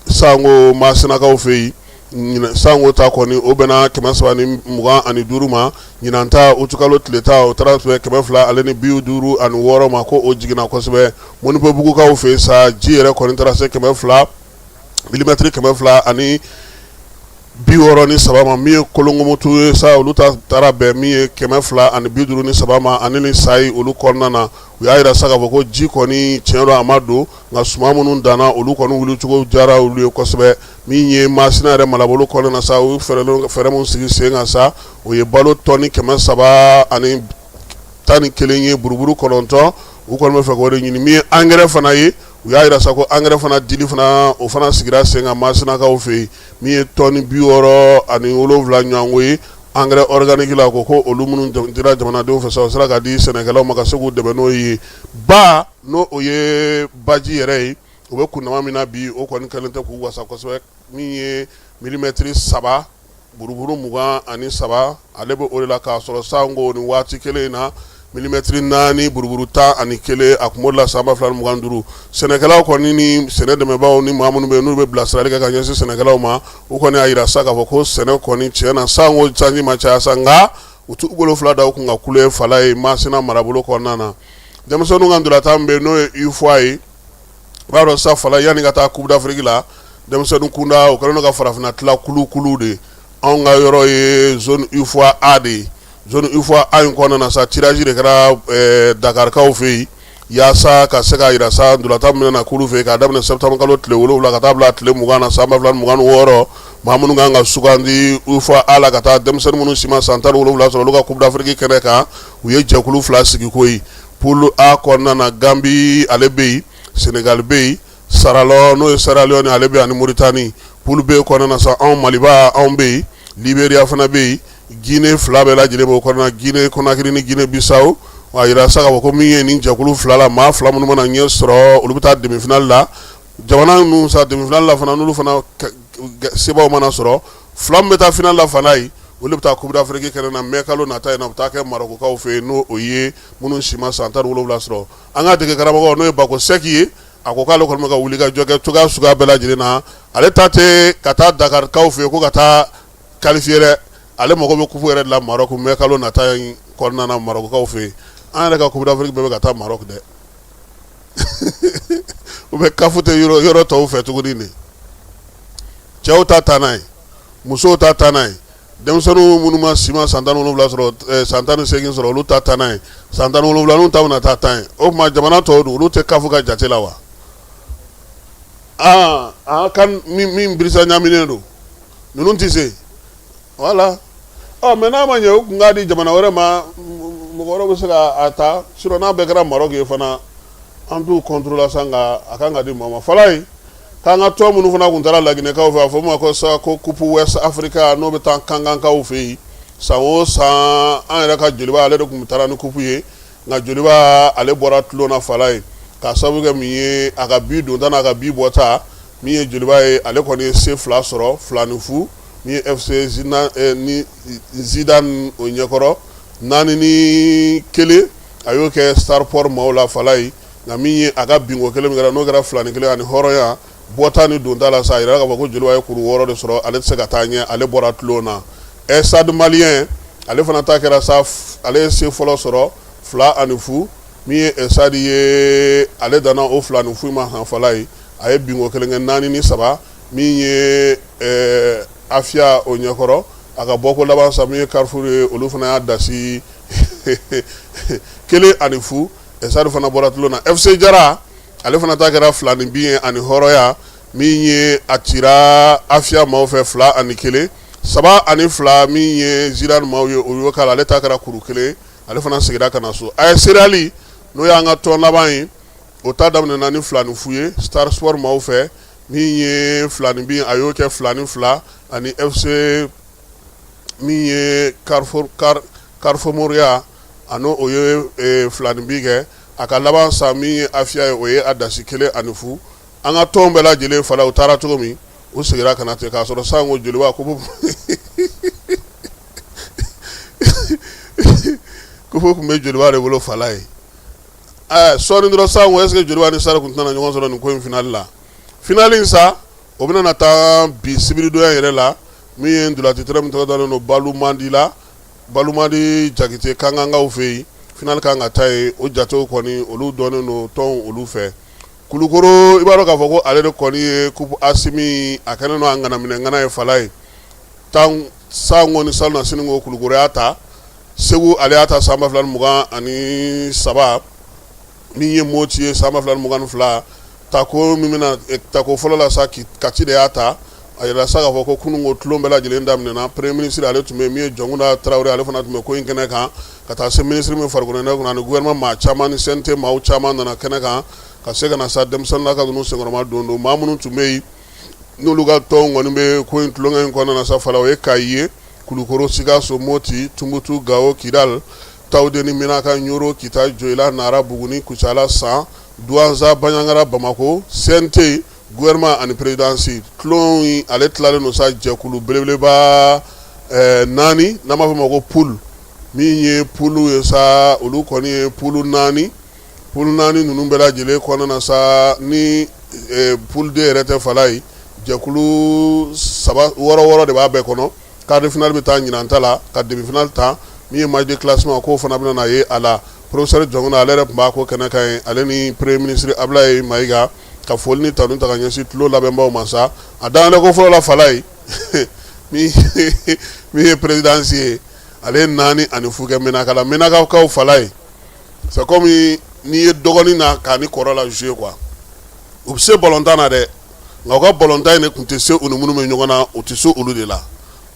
sango Masinakaw fɛ yen. Sango ta kɔni, o bɛnna 325 ma. Ɲinan ta, utukalo tile 10, o taara bɛn 256 ma, ko o jiginna kosɛbɛ. Mɔnipɔbugukaw fɛ sa, ji yɛrɛ kɔni taara se 200, milimɛtiri 263 ma. Min ye Kolongomotu ye sa, olu ta taara bɛn min ye 253 ma. Ani ni sayi olu kɔnɔna na, u y'a jira sa k'a fɔ ko ji kɔni, tiɲɛ don, a ma don, nka suman minnu danna, olu kɔni wulicogo diyara olu ye kosɛbɛ. Min ye Masina yɛrɛ marabolo kɔnɔna na sa, u fɛɛrɛ min sigi sen kan sa, o ye balo tɔni 311 ye, buruburu 9. U kɔni bɛ fɛ k'o de ɲini. Min ye angɛrɛ fana ye, u y'a jira sa ko angɛrɛ fana dili fana, o fana sigira sen kan Masinakaw fɛ yen, min ye tɔni 67 ɲɔgɔnko ye angɛrɛ organique la. Ko olu minnu dira jamanadenw fɛ sa, o sera ka di sɛnɛkɛlaw ma ka se k'u dɛmɛ n'o ye. Ba, n'o o ye baji yɛrɛ ye, u bɛ kundama min na bi, o kɔni kɛlen tɛ k'u wasa kosɛbɛ. Min ye milimɛtiri 3 buruburu 23, ale bɛ o de la, k'a sɔrɔ sango ni waati kelen in na, milimɛtiri 4 buruburu 11, a tun b'o la san 2025. Sɛnɛkɛlaw kɔni ni sɛnɛ dɛmɛbaaw ni maa minnu bɛ yen n'u bɛ bilasirali kɛ ka ɲɛsin sɛnɛkɛlaw ma, u kɔni y'a jira sa k'a fɔ ko sɛnɛ kɔni, tiɲɛ na, sango sanji ma caya sa, nka u t'u bolo fila da u kun ka kule. Falaye, Masina marabolo kɔnɔna na, denmisɛnninw ka ntolatan bɛ yen, n'o ye UFOA ye. I b'a dɔn sa, Fala, yanni ka taa Coupe d'Afrique la, denmisɛnnin kunda, o kɛlen don ka farafinna tila kulu kulu de. Anw ka yɔrɔ ye zone UFOA A de ye. Zone UFOA A in kɔnɔna na sa, tirage de kɛra Dakarikaw fɛ yen yaasa ka se k'a jira sa ntolatan min bɛna k'olu fɛ yen k'a daminɛ septembre kalo tile 7 ka taa bila tile 20 na san 2026. Maa minnu kan ka sugandi UFOA A la ka taa denmisɛnnin minnu si ma san 17 sɔrɔ, olu ka Coupe d'Afrique kɛnɛ kan, u ye jɛkulu fila sigi koyi. Poule A kɔnɔna na, Gambie ale bɛ yen, Sénégal bɛ yen, Saralɔn n'o ye Sierra Leone ale bɛ yen ani Mauritanie. Poule B kɔnɔna na sa, anw Maliba anw bɛ yen, Libéria fana bɛ yen, Guinée fila bɛɛ lajɛlen b'o kɔnɔna, Guinée Conakry ni Guinée Bissau. A jira sa k'a fɔ ko min ye nin jɛkulu fila la, maa fila minnu mana ɲɛ sɔrɔ, olu bɛ taa demi-finale la. Jamana ninnu sa, demi-finale la fana, n'olu fana sebaw mana sɔrɔ, fila min bɛ taa finale la fana ye, olu bɛ taa Coupe d'Afrique kɛnɛ na mai kalo nata in na. U bɛ taa kɛ Marɔkukaw fɛ yen, n'o o ye minnu si ma san 17 sɔrɔ. An ka dege karamɔgɔ, n'o ye Bako Sɛki ye, a ko k'ale kɔni bɛ ka wuli ka jɔ kɛ cogoya suguya bɛɛ lajɛlen na. Ale ta tɛ ka taa Dakarikaw fɛ yen ko ka taa qualifier dɛ, ale mago bɛ coupe yɛrɛ de la Maroc mai kalo nata in kɔnɔna na Marɔkukaw fɛ yen. An yɛrɛ ka Coupe d'Afrique bɛɛ bɛ ka taa Maroc dɛ, u bɛ CAF tɛ yɔrɔ tɔw fɛ tuguni de. Cɛw ta taa n'a ye, musow ta taa n'a ye, denmisɛnninw minnu ma si ma san 17 sɔrɔ, san 18 sɔrɔ, olu ta taa n'a ye, san 17 ta bɛna taa tan ye. O tuma jamana tɔw dun, olu tɛ CAF ka jate la wa? Aa aa, kan min birisa ɲaminen don, ninnu tɛ se wala. Ɔ mais n'a ma ɲɛ, u tun k'a di jamana wɛrɛ ma, mɔgɔ wɛrɛ bɛ se k'a ta. Sinon n'a bɛɛ kɛra Maroc ye fana, an t'u contre la sa, nka a kan ka di maa ma. Falaye k'an ka tɔn minnu fana tun taara Laginɛkaw fɛ, a fɔ ma ko sa ko Coupe West Africa, n'o bɛ taa Kankankaw fɛ yen san o san, an yɛrɛ ka Joliba ale de tun taara ni coupe ye. Nka Joliba ale bɔra tulon na Falaye, k'a sababu kɛ min ye, a ka bi donta n'a ka bi bɔta. Min ye Joliba ye, ale kɔni ye se fila sɔrɔ, 2-0, min ye FC ni Zidane o ɲɛkɔrɔ, 4-1, a y'o kɛ Star Sport maaw la Falaye. Nka min ye a ka binko kelen min kɛra, n'o kɛra 2-1 ani Hɔrɔnya, bɔta ni donta la sa, a yira k'a fɔ ko Joliba ye kuru 6 de sɔrɔ, ale tɛ se ka taa ɲɛ, ale bɔra tulon na. Stade Malien ale fana ta kɛra sa, ale ye se fɔlɔ sɔrɔ, 2-0. Min ye Stade ye, ale danna o 2-0 ma han Falaye. A ye binko kelen kɛ, 4-3, min ye Afiya o ɲɛkɔrɔ. A ka bɔko laban sa, min ye Carrefour ye, olu fana y'a dasi 1-0. Stade fana bɔra tulon na. FC Jara ale fana ta kɛra fila ni bin ye ani Hɔrɔnya. Min ye a cira Afiya maaw fɛ, 2-1, 3-2, min ye Zidane maaw ye, o y'o k'a la, ale ta kɛra kuru kelen, ale fana seginna ka na so. A ye Seriali, n'o y'an ka tɔn laban ye, o ta daminɛna ni 2-0 ye Star Sport maaw fɛ. Min ye fila ni bin, a y'o kɛ 2-2 ani FC min ye Carrefour a n'o o ye fila ni bin kɛ. A ka laban sa, min ye Afiya ye, o ye a dasi 1-0. An ka tɔn bɛɛ lajɛlen fala, u taara cogo min, u seginna ka na ten, k'a sɔrɔ san ko Joliba ko coupe tun bɛ Joliba de bolo Falaye. Sɔɔni dɔrɔn san ko est-ce que Joliba ni Stade tun tɛna ɲɔgɔn sɔrɔ nin ko in finale la? Finale in sa, o bɛna na taa bi sibiridonya yɛrɛ la. Min ye ntolaci terrain min tɔgɔ dalen don Balumandi la, Balumandi Jakite Kankankaw fɛ yen, finale kan ka taa yen. O jatew kɔni, olu dɔnnen don tɔnw olu fɛ. Kulukoro, i b'a dɔn k'a fɔ ko ale de kɔni ye Coupe Asimi, a kɛlen don a ŋanaminɛ ŋana ye Falaye. Tan san ko ni salon na sini ko Kulukoro y'a ta, Segu ale y'a ta san 2023, min ye Moti ye san 2022. Tako min bɛna tako fɔlɔ la sa, Kati de y'a ta. A yira sa k'a fɔ ko kunun ko tulon bɛɛ lajɛlen daminɛna. Premier ministre ale tun bɛ, min ye Jɔnkunda Tarawele, ale fana tun bɛ ko in kɛnɛ kan, ka taa se ministre min farikolo ɲɛnajɛ kunna ani gouvernement maa caman ni CNT maaw caman nana kɛnɛ kan ka se ka na sa denmisɛnninlaka ninnu senkɔrɔma don don. Maa minnu tun bɛ yen, n'olu ka tɔn kɔni bɛ ko in tulonkɛ in kɔnɔna na sa Fala, o ye Kayi ye, Kulukoro, Sikaso, Moti, Tumutu, Gawo, Kidal, Tawudeni, Menaka, Ɲoro, Kita, Joyila, Nara, Buguni, Kucala, San, Duwanza, Banjagara, Bamakɔ, CNT, gouvernement ani présidence. Tulon in ale tilalen don sa jɛkulu belebeleba naani, n'an b'a fɔ o ma ko poule. Min ye poule ye sa, olu kɔni ye poule naani. Poule naani ninnu bɛɛ lajɛlen kɔnɔna na sa, ni poule D yɛrɛ tɛ Falaye, jɛkulu saba, wɔɔrɔ wɔɔrɔ de b'a bɛɛ kɔnɔ. Quart de finale bɛ taa ɲinan ta la, ka demi finale ta. Min ye match de classement k'o fana bɛna na ye a la. Professeur Jɔnkunda ale yɛrɛ tun b'a ko kɛnɛ kan yen, ale ni premier ministre Ablaye Mayiga, ka foli ni tanu ta ka ɲɛsin tulon labɛnbaw ma sa. A dayɛlɛ ko fɔlɔ la Falaye, min ye présidence ye, Ale ye 4-0 kɛ Menaka la. Menakakaw fala ye, c'est comme n'i ye dɔgɔnin na k'a ni kɔrɔ la jouer quoi. U bɛ se balontan na dɛ, nka u ka balontan in de tun tɛ se u ni minnu bɛ ɲɔgɔn na, u tɛ se olu de la.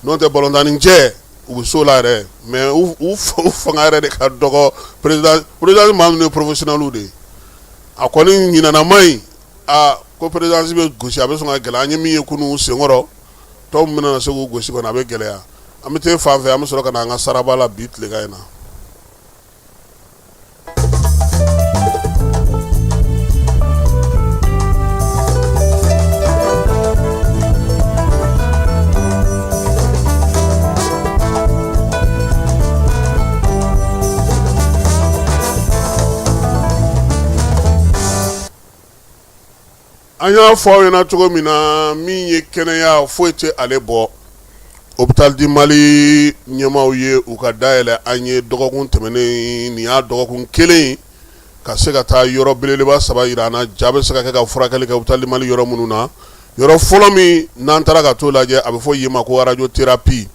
N'o tɛ, balontanni cɛ, u bɛ se o la yɛrɛ, mais u fanga yɛrɛ de ka dɔgɔ. Président maa minnu ye professionnels de ye, a kɔni ɲinanama in, aa, ko présidence bɛ gosi, a bɛ sɔn ka gɛlɛya. An ye min ye kunun senkɔrɔ, tɔw min bɛna se k'u gosi kɔni, a bɛ gɛlɛya. An bɛ taa fan fɛ, an bɛ sɔrɔ ka na an ka saraba la bi tilegan in na. An y'a fɔ aw ɲɛna cogo min na, min ye kɛnɛya, foyi tɛ ale bɔ. Hôpital du Mali ɲɛmaaw ye u ka dayɛlɛ an ye dɔgɔkun tɛmɛnen. Nin y'a dɔgɔkun kelen ka se ka taa yɔrɔ belebeleba saba jira an na, ja bɛ se ka kɛ ka furakɛli kɛ Hôpital du Mali yɔrɔ minnu na. Yɔrɔ fɔlɔ min n'an taara ka t'o lajɛ, a bɛ fɔ yen ma ko radiothérapie.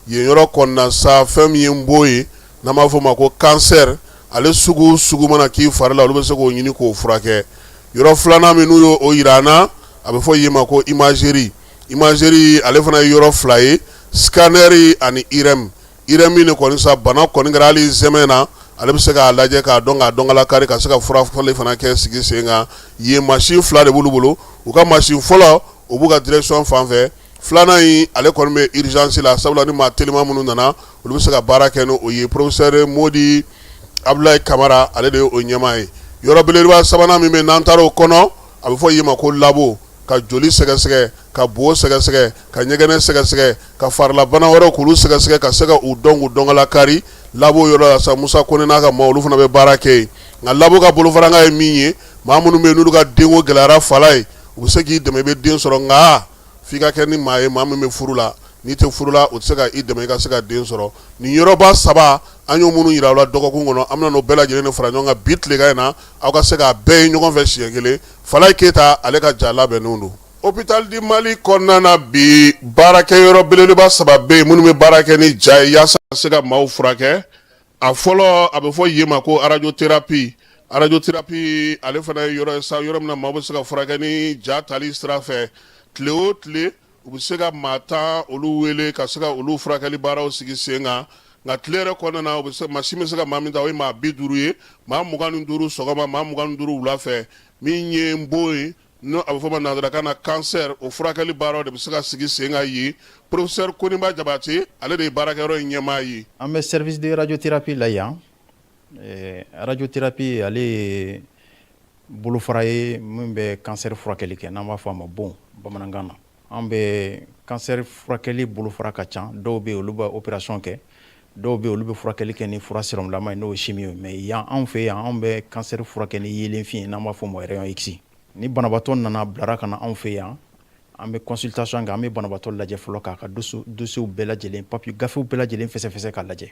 Yen yɔrɔ kɔnɔna sa, fɛn min ye n bon ye, n'an b'a fɔ o ma ko cancer, ale sugu sugu mana k'i fari la, olu bɛ se k'o ɲini k'o furakɛ. Yɔrɔ filanan min n'u y'o jira an na, a bɛ fɔ yen ma ko imagerie. Imagerie, ale fana ye yɔrɔ fila ye, scanner ani IRM. IRM de kɔni sa, bana kɔni kɛra hali zɛmɛ na, ale bɛ se k'a lajɛ k'a dɔn, k'a dɔn kari, ka se ka furakɛli fana kɛ sigi sen kan. Yen machine fila de b'olu bolo. U ka machine fɔlɔ, o b'u ka direction fan fɛ. Filanan in, ale kɔni bɛ urgence la, sabula ni maa telima minnu nana, olu bɛ se ka baara kɛ n'o ye. Professeur Modi Abdoulaye Kamara, ale de ye o ɲɛmaa ye. Yɔrɔ belebeleba sabanan min bɛ, n'an taara o kɔnɔ, a bɛ fɔ yen ma ko labo, ka joli sɛgɛsɛgɛ, ka bo sɛgɛsɛgɛ, ka ɲɛgɛnɛ sɛgɛsɛgɛ, ka farilabana wɛrɛw k'olu sɛgɛsɛgɛ, ka se ka u dɔn, k'u dɔnkala kari. Labo yɔrɔ la sa, Musa Kone n'a ka maaw, olu fana bɛ baara kɛ yen. Nka labo ka bolofarankan ye min ye, maa minnu bɛ yen n'olu ka denko gɛlɛyara fala ye, u bɛ se k'i dɛmɛ, i bɛ den sɔrɔ, nka f'i ka kɛ ni maa ye, maa min bɛ furu la. N'i tɛ furu la, o tɛ se ka i dɛmɛ i ka se ka den sɔrɔ. Nin yɔrɔba saba, an y'o minnu jira aw la dɔgɔkun kɔnɔ, an bɛna n'o bɛɛ lajɛlen de fara ɲɔgɔn kan bi tilegan in na, aw ka se k'a bɛɛ ye ɲɔgɔn fɛ siɲɛ kelen. Falaye Keyita, ale ka ja labɛnnenw don. Hôpital du Mali kɔnɔna na bi, baarakɛyɔrɔ belebeleba saba bɛ yen minnu bɛ baara kɛ ni ja ye yaasa ka se ka maaw furakɛ. A fɔlɔ, a bɛ fɔ yen ma ko radiothérapie. Radiothérapie, ale fana ye yɔrɔ ye sa, yɔrɔ min na maaw bɛ se ka furakɛ ni ja tali sira fɛ. Tile o tile, u bɛ se ka maa 10 olu wele ka se ka olu furakɛli baaraw sigi sen kan. Nka tile yɛrɛ kɔnɔna na, u bɛ se machine bɛ se ka maa min ta, o ye maa 50 ye, maa 25 sɔgɔma, maa 25 wula fɛ. Min ye n bon ye, n'o a bɛ fɔ ma nanzarakan na cancer, o furakɛli baaraw de bɛ se ka sigi sen kan yen. Professeur Koniba Jabate, ale de ye baarakɛyɔrɔ in ɲɛmaa ye. An bɛ service de radiothérapie la yan. Radiothérapie, ale ye bolofara ye min bɛ cancer furakɛli kɛ, n'an b'a fɔ a ma bon bamanankan na. An bɛ cancer furakɛli bolofara ka ca. Dɔw bɛ yen, olu bɛ opération kɛ, dɔw bɛ yen, olu bɛ furakɛli kɛ ni fura sirɔmulama ye, n'o ye chimio ye. Mais yan, anw fɛ yan, anw bɛ cancer furakɛ ni yeelenfin ye, n'an b'a fɔ o ma rayon X. Ni banabaatɔ nana bilara ka na anw fɛ yan, an bɛ consultation kɛ. An bɛ banabaatɔ lajɛ fɔlɔ, k'a ka dossier bɛɛ lajɛlen, papier, gafew bɛɛ lajɛlen fɛsɛfɛsɛ k'a lajɛ.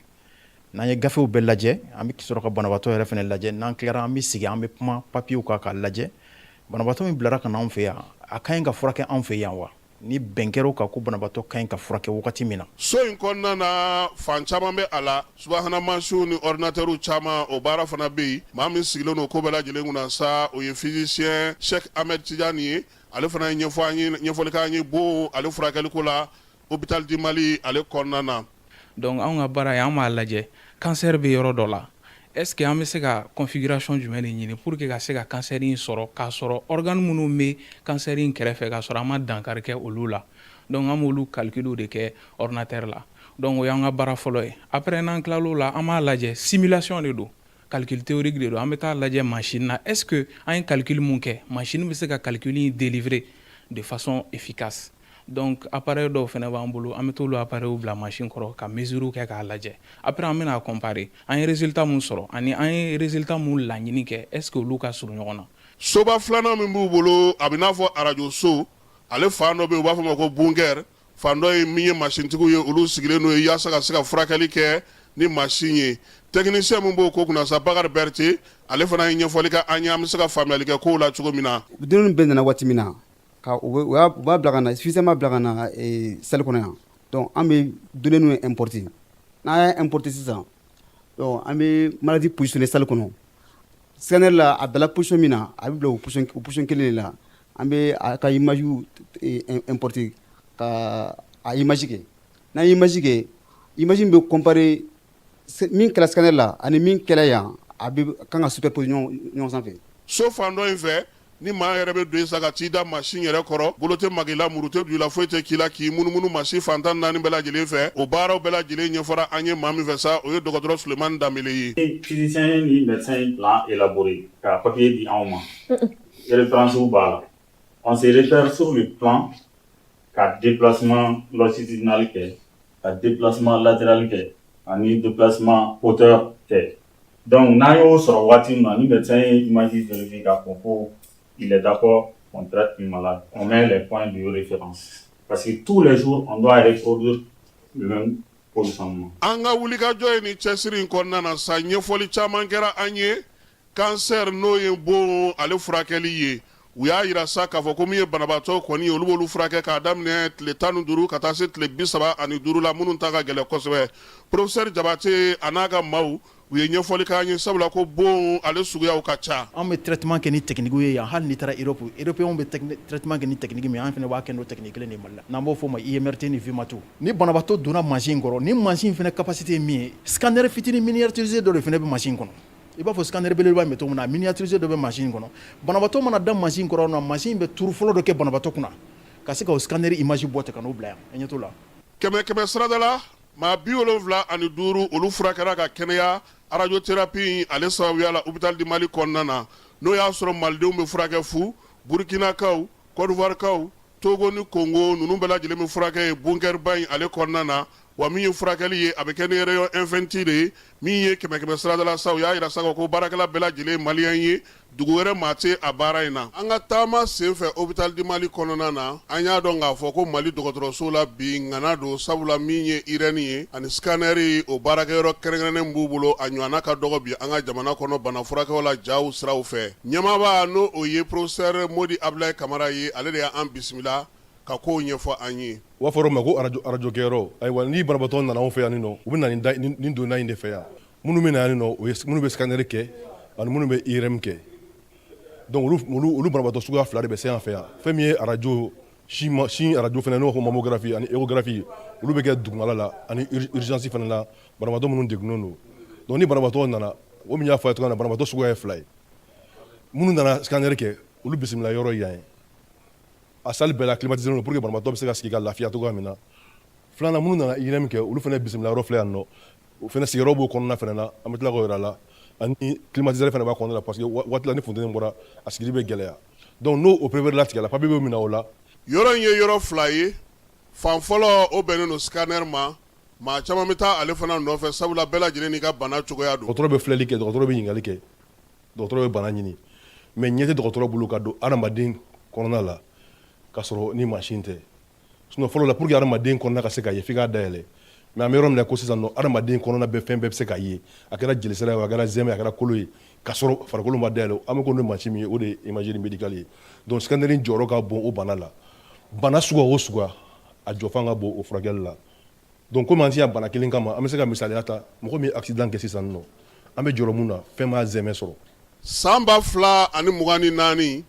N'an ye gafew bɛɛ lajɛ, an bɛ sɔrɔ ka banabaatɔ yɛrɛ fana lajɛ. N'an tilara, an bɛ sigi, an bɛ kuma papiyew kan k'a lajɛ, banabaatɔ min bilara ka na anw fɛ yan, a ka ɲi ka furakɛ anw fɛ yan wa? Ni bɛn kɛra o kan ko banabaatɔ ka ɲi ka furakɛ wagati min na. So in kɔnɔna na, fan caman bɛ a la, subahana mansinw ni ordinateurw caman, o baara fana bɛ yen. Maa min sigilen don ko bɛɛ lajɛlen kunna sa, o ye physicien Cheikh Ahmed Tidiane ye. Ale fana ye ɲɛfɔli k'an ye bon ale furakɛliko la Hôpital du Mali ale kɔnɔna na. Donc anw ka baara ye, an b'a lajɛ cancer bɛ yɔrɔ dɔ la, est ce que an bɛ se ka configuration jumɛn de ɲini pour que ka se ka cancer in sɔrɔ, k'a sɔrɔ organe minnu bɛ cancer in kɛrɛfɛ, k'a sɔrɔ an ma dankari kɛ olu la. Donc an b'olu calcul de kɛ ordinateur la. Donc o y'an ka baara fɔlɔ ye. Après, n'an tilal'o la, an b'a lajɛ, simulation de don, calcul théorique de don. An bɛ taa lajɛ machine na, est ce que an ye calcul mun kɛ, machine bɛ se ka calcul in délivrer de façon efficace. Donc appareil dɔw fana b'an bolo, an bɛ t'olu appareil bila machine kɔrɔ ka mesure kɛ k'a lajɛ. Après, an bɛna comparer an ye résultat mun sɔrɔ ani an ye résultat mun laɲini kɛ, est ce que olu ka surun ɲɔgɔn na. Soba filanan min b'u bolo, a bɛ n'a fɔ arajo so. Ale fan dɔ bɛ yen, u b'a fɔ o ma ko bunker. Fan dɔ ye min ye, masintigiw ye, olu sigilen n'o ye yaasa ka se ka furakɛli kɛ ni masin ye. Technicien min b'o ko kunna sa, Bakari Berete, ale fana ye ɲɛfɔli kɛ an ye, an bɛ se ka faamuyali kɛ kow la cogo min na. Denw bɛɛ nana waati min na, ka u b'a bila ka na, physicien b'a bila ka na salle kɔnɔ yan. Donc an bɛ données ninnu importer. N'an y'a importer sisan, donc an bɛ malade positionner salle kɔnɔ. Scanner la, a bila position min na, a bɛ bila o position kelen de la. An bɛ a ka image importer ka a image kɛ. N'an ye image kɛ, image in bɛ comparer min kɛra scanner la ani min kɛra yan, a bɛ kan ka superposer ɲɔgɔn sanfɛ. So fan dɔ in fɛ, ni maa yɛrɛ bɛ don yen sa ka t'i da masin yɛrɛ kɔrɔ, bolo tɛ maga i la, muru tɛ don i la, foyi tɛ k'i la, k'i munumunu masin fan 14 bɛɛ lajɛlen fɛ. O baaraw bɛɛ lajɛlen ɲɛfɔra an ye maa min fɛ sa, o ye dɔgɔtɔrɔ Sulemani Danbele ye. Physicien ni médecin ye plan élaboré ka papier di anw ma, référence b'a la. On se réfère sur le plan ka déplacement longitudinal kɛ, ka déplacement latéral kɛ ani déplacement hauteur kɛ. Donc n'an y'o sɔrɔ waati min na, ni médecin ye image vérifier k'a fɔ ko il est d'accord qu'on traite le malade, on met les points de référence parce que tous les jours on doit reproduire le même positionnement. An ka wulikajɔ ye nin cɛsiri in kɔnɔna na sa, ɲɛfɔli caman kɛra an ye kansɛri, n'o ye bon, ale furakɛli ye. U y'a yira sa k'a fɔ ko min ye banabaatɔ kɔni ye, olu b'olu furakɛ k'a daminɛ tile 15 ka taa se tile 35 la, minnu ta ka gɛlɛn kosɛbɛ. Professeur Jabate a n'a ka maaw, u ye ɲɛfɔli k'an ye, sabula ko bon ale suguyaw ka ca. An bɛ traitement kɛ ni technique ye yan. Hali n'i taara Europe, européens bɛ traitement kɛ ni technique min, an fana b'a kɛ n'o technique kelen de Mali la, n'an b'o fɔ o ma IMRT ni VMAT. Ni banabaatɔ donna mansin kɔrɔ, ni mansin fana capacité ye min ye, scanner fitinin miniaturisé dɔ de fana bɛ mansin kɔnɔ, i b'a fɔ scanner belebeleba in bɛ cogo min na, miniaturisé dɔ bɛ mansin kɔnɔ. Banabaatɔ mana da mansin kɔrɔ na, mansin bɛ tour fɔlɔ dɔ kɛ banabaatɔ kunna ka se ka o scanner image bɔ ten ka n'o bila yan. An ɲɛ t'o la. Kɛmɛ kɛmɛ sarada la, maa 75 olu furakɛra ka kɛnɛya radiothérapie ale sababuya la hôpital du Mali kɔnɔna na, n'o y'a sɔrɔ malidenw bɛ furakɛ fu. Burkinakaw, Côte d'Ivoirekaw, Togo ni Congo, ninnu bɛɛ lajɛlen bɛ furakɛ ye bunkɛriba in ale kɔnɔna na. Wa min ye furakɛli ye, a bɛ kɛ ni rayon infini de ye. Min ye kɛmɛ kɛmɛ sarada la sa, u y'a yira sa ko baarakɛla bɛɛ lajɛlen maliyɛn ye, dugu wɛrɛ maa tɛ a baara in na. An ka taama senfɛ hôpital du Mali kɔnɔna na, an y'a dɔn k'a fɔ ko Mali dɔgɔtɔrɔso la bi, ŋana don, sabula min ye IRM ye ani scanner, o baarakɛyɔrɔ kɛrɛnkɛrɛnnen b'u bolo, a ɲɔgɔnna ka dɔgɔ bi an ka jamana kɔnɔ bana furakɛw la jaw siraw fɛ. Ɲɛmaaba, n'o o ye professeur Modi Abulaye Kamara ye, ale de y'an bisimila ka kow ɲɛfɔ an ye. U b'a fɔ ma ko arajo kɛyɔrɔ. Ayiwa, ni banabaatɔ nana anw fɛ yan nɔ, u bɛ na nin donda in de fɛ yan. Minnu bɛ na yan nɔ, o ye minnu bɛ scanner kɛ ani minnu bɛ IRM kɛ. Donc olu banabaatɔ suguya fila de bɛ se an fɛ yan. Fɛn min ye arajo sin arajo fana, n'o ko mammographie ani échographie, olu bɛ kɛ dugumala la ani urgence fana la, banabaatɔ minnu degunnen don. Donc ni banabaatɔ nana, o min y'a fɔ a ye cogoya min na, banabaatɔ suguya ye fila ye. Minnu nana scanner kɛ, olu bisimila yɔrɔ yan ye. A salle bɛɛ la climatisé don pour que banabaatɔ bɛ se ka sigi ka lafiya cogoya min na. Filanan, minnu nana IRM kɛ, olu fana bisimila yɔrɔ filɛ yan nɔ. O fana sigiyɔrɔ b'o kɔnɔna fana na, an bɛ tila k'o yira la, ani climatiseur fana b'a kɔnɔna la, parce que waati la ni funteni bɔra, a sigili bɛ gɛlɛya. Donc n'o o préféré latigɛla, papier bɛ minɛ o la. Yɔrɔ in ye yɔrɔ fila ye. Fan fɔlɔ, o bɛnnen don scanner ma. Maa caman bɛ taa ale fana nɔfɛ, sabula bɛɛ lajɛlen n'i ka bana cogoya don. Dɔgɔtɔrɔ bɛ filɛli kɛ, dɔgɔtɔrɔ bɛ ɲininkali kɛ, dɔgɔtɔrɔ bɛ bana ɲini, mais ɲɛ tɛ dɔgɔtɔrɔ bolo ka don adamaden kɔnɔna la k'a sɔrɔ ni mansin tɛ. Sinon fɔlɔ la, pour que adamaden kɔnɔna ka se ka ye, f'i k'a dayɛlɛ. Mais an bɛ yɔrɔ min na ko sisan nɔ, adamaden kɔnɔna bɛɛ, fɛn bɛɛ bɛ se ka ye, a kɛra jelisira ye, a kɛra zɛmɛ ye, a kɛra kolo ye, k'a sɔrɔ farikolo ma dayɛlɛ. An bɛ ko ni mansin min ye, o de ye imagerie médicale ye. Donc scanner jɔyɔrɔ ka bon o bana la. Bana suguya o suguya, a jɔfan ka bon o furakɛli la. Donc komi an ti yan bana kelen kama, an bɛ se ka misaliya ta mɔgɔ min ye accident kɛ sisan nɔ, an bɛ jɔrɔ mun na, fɛn b'a zɛmɛ sɔrɔ. San 2024,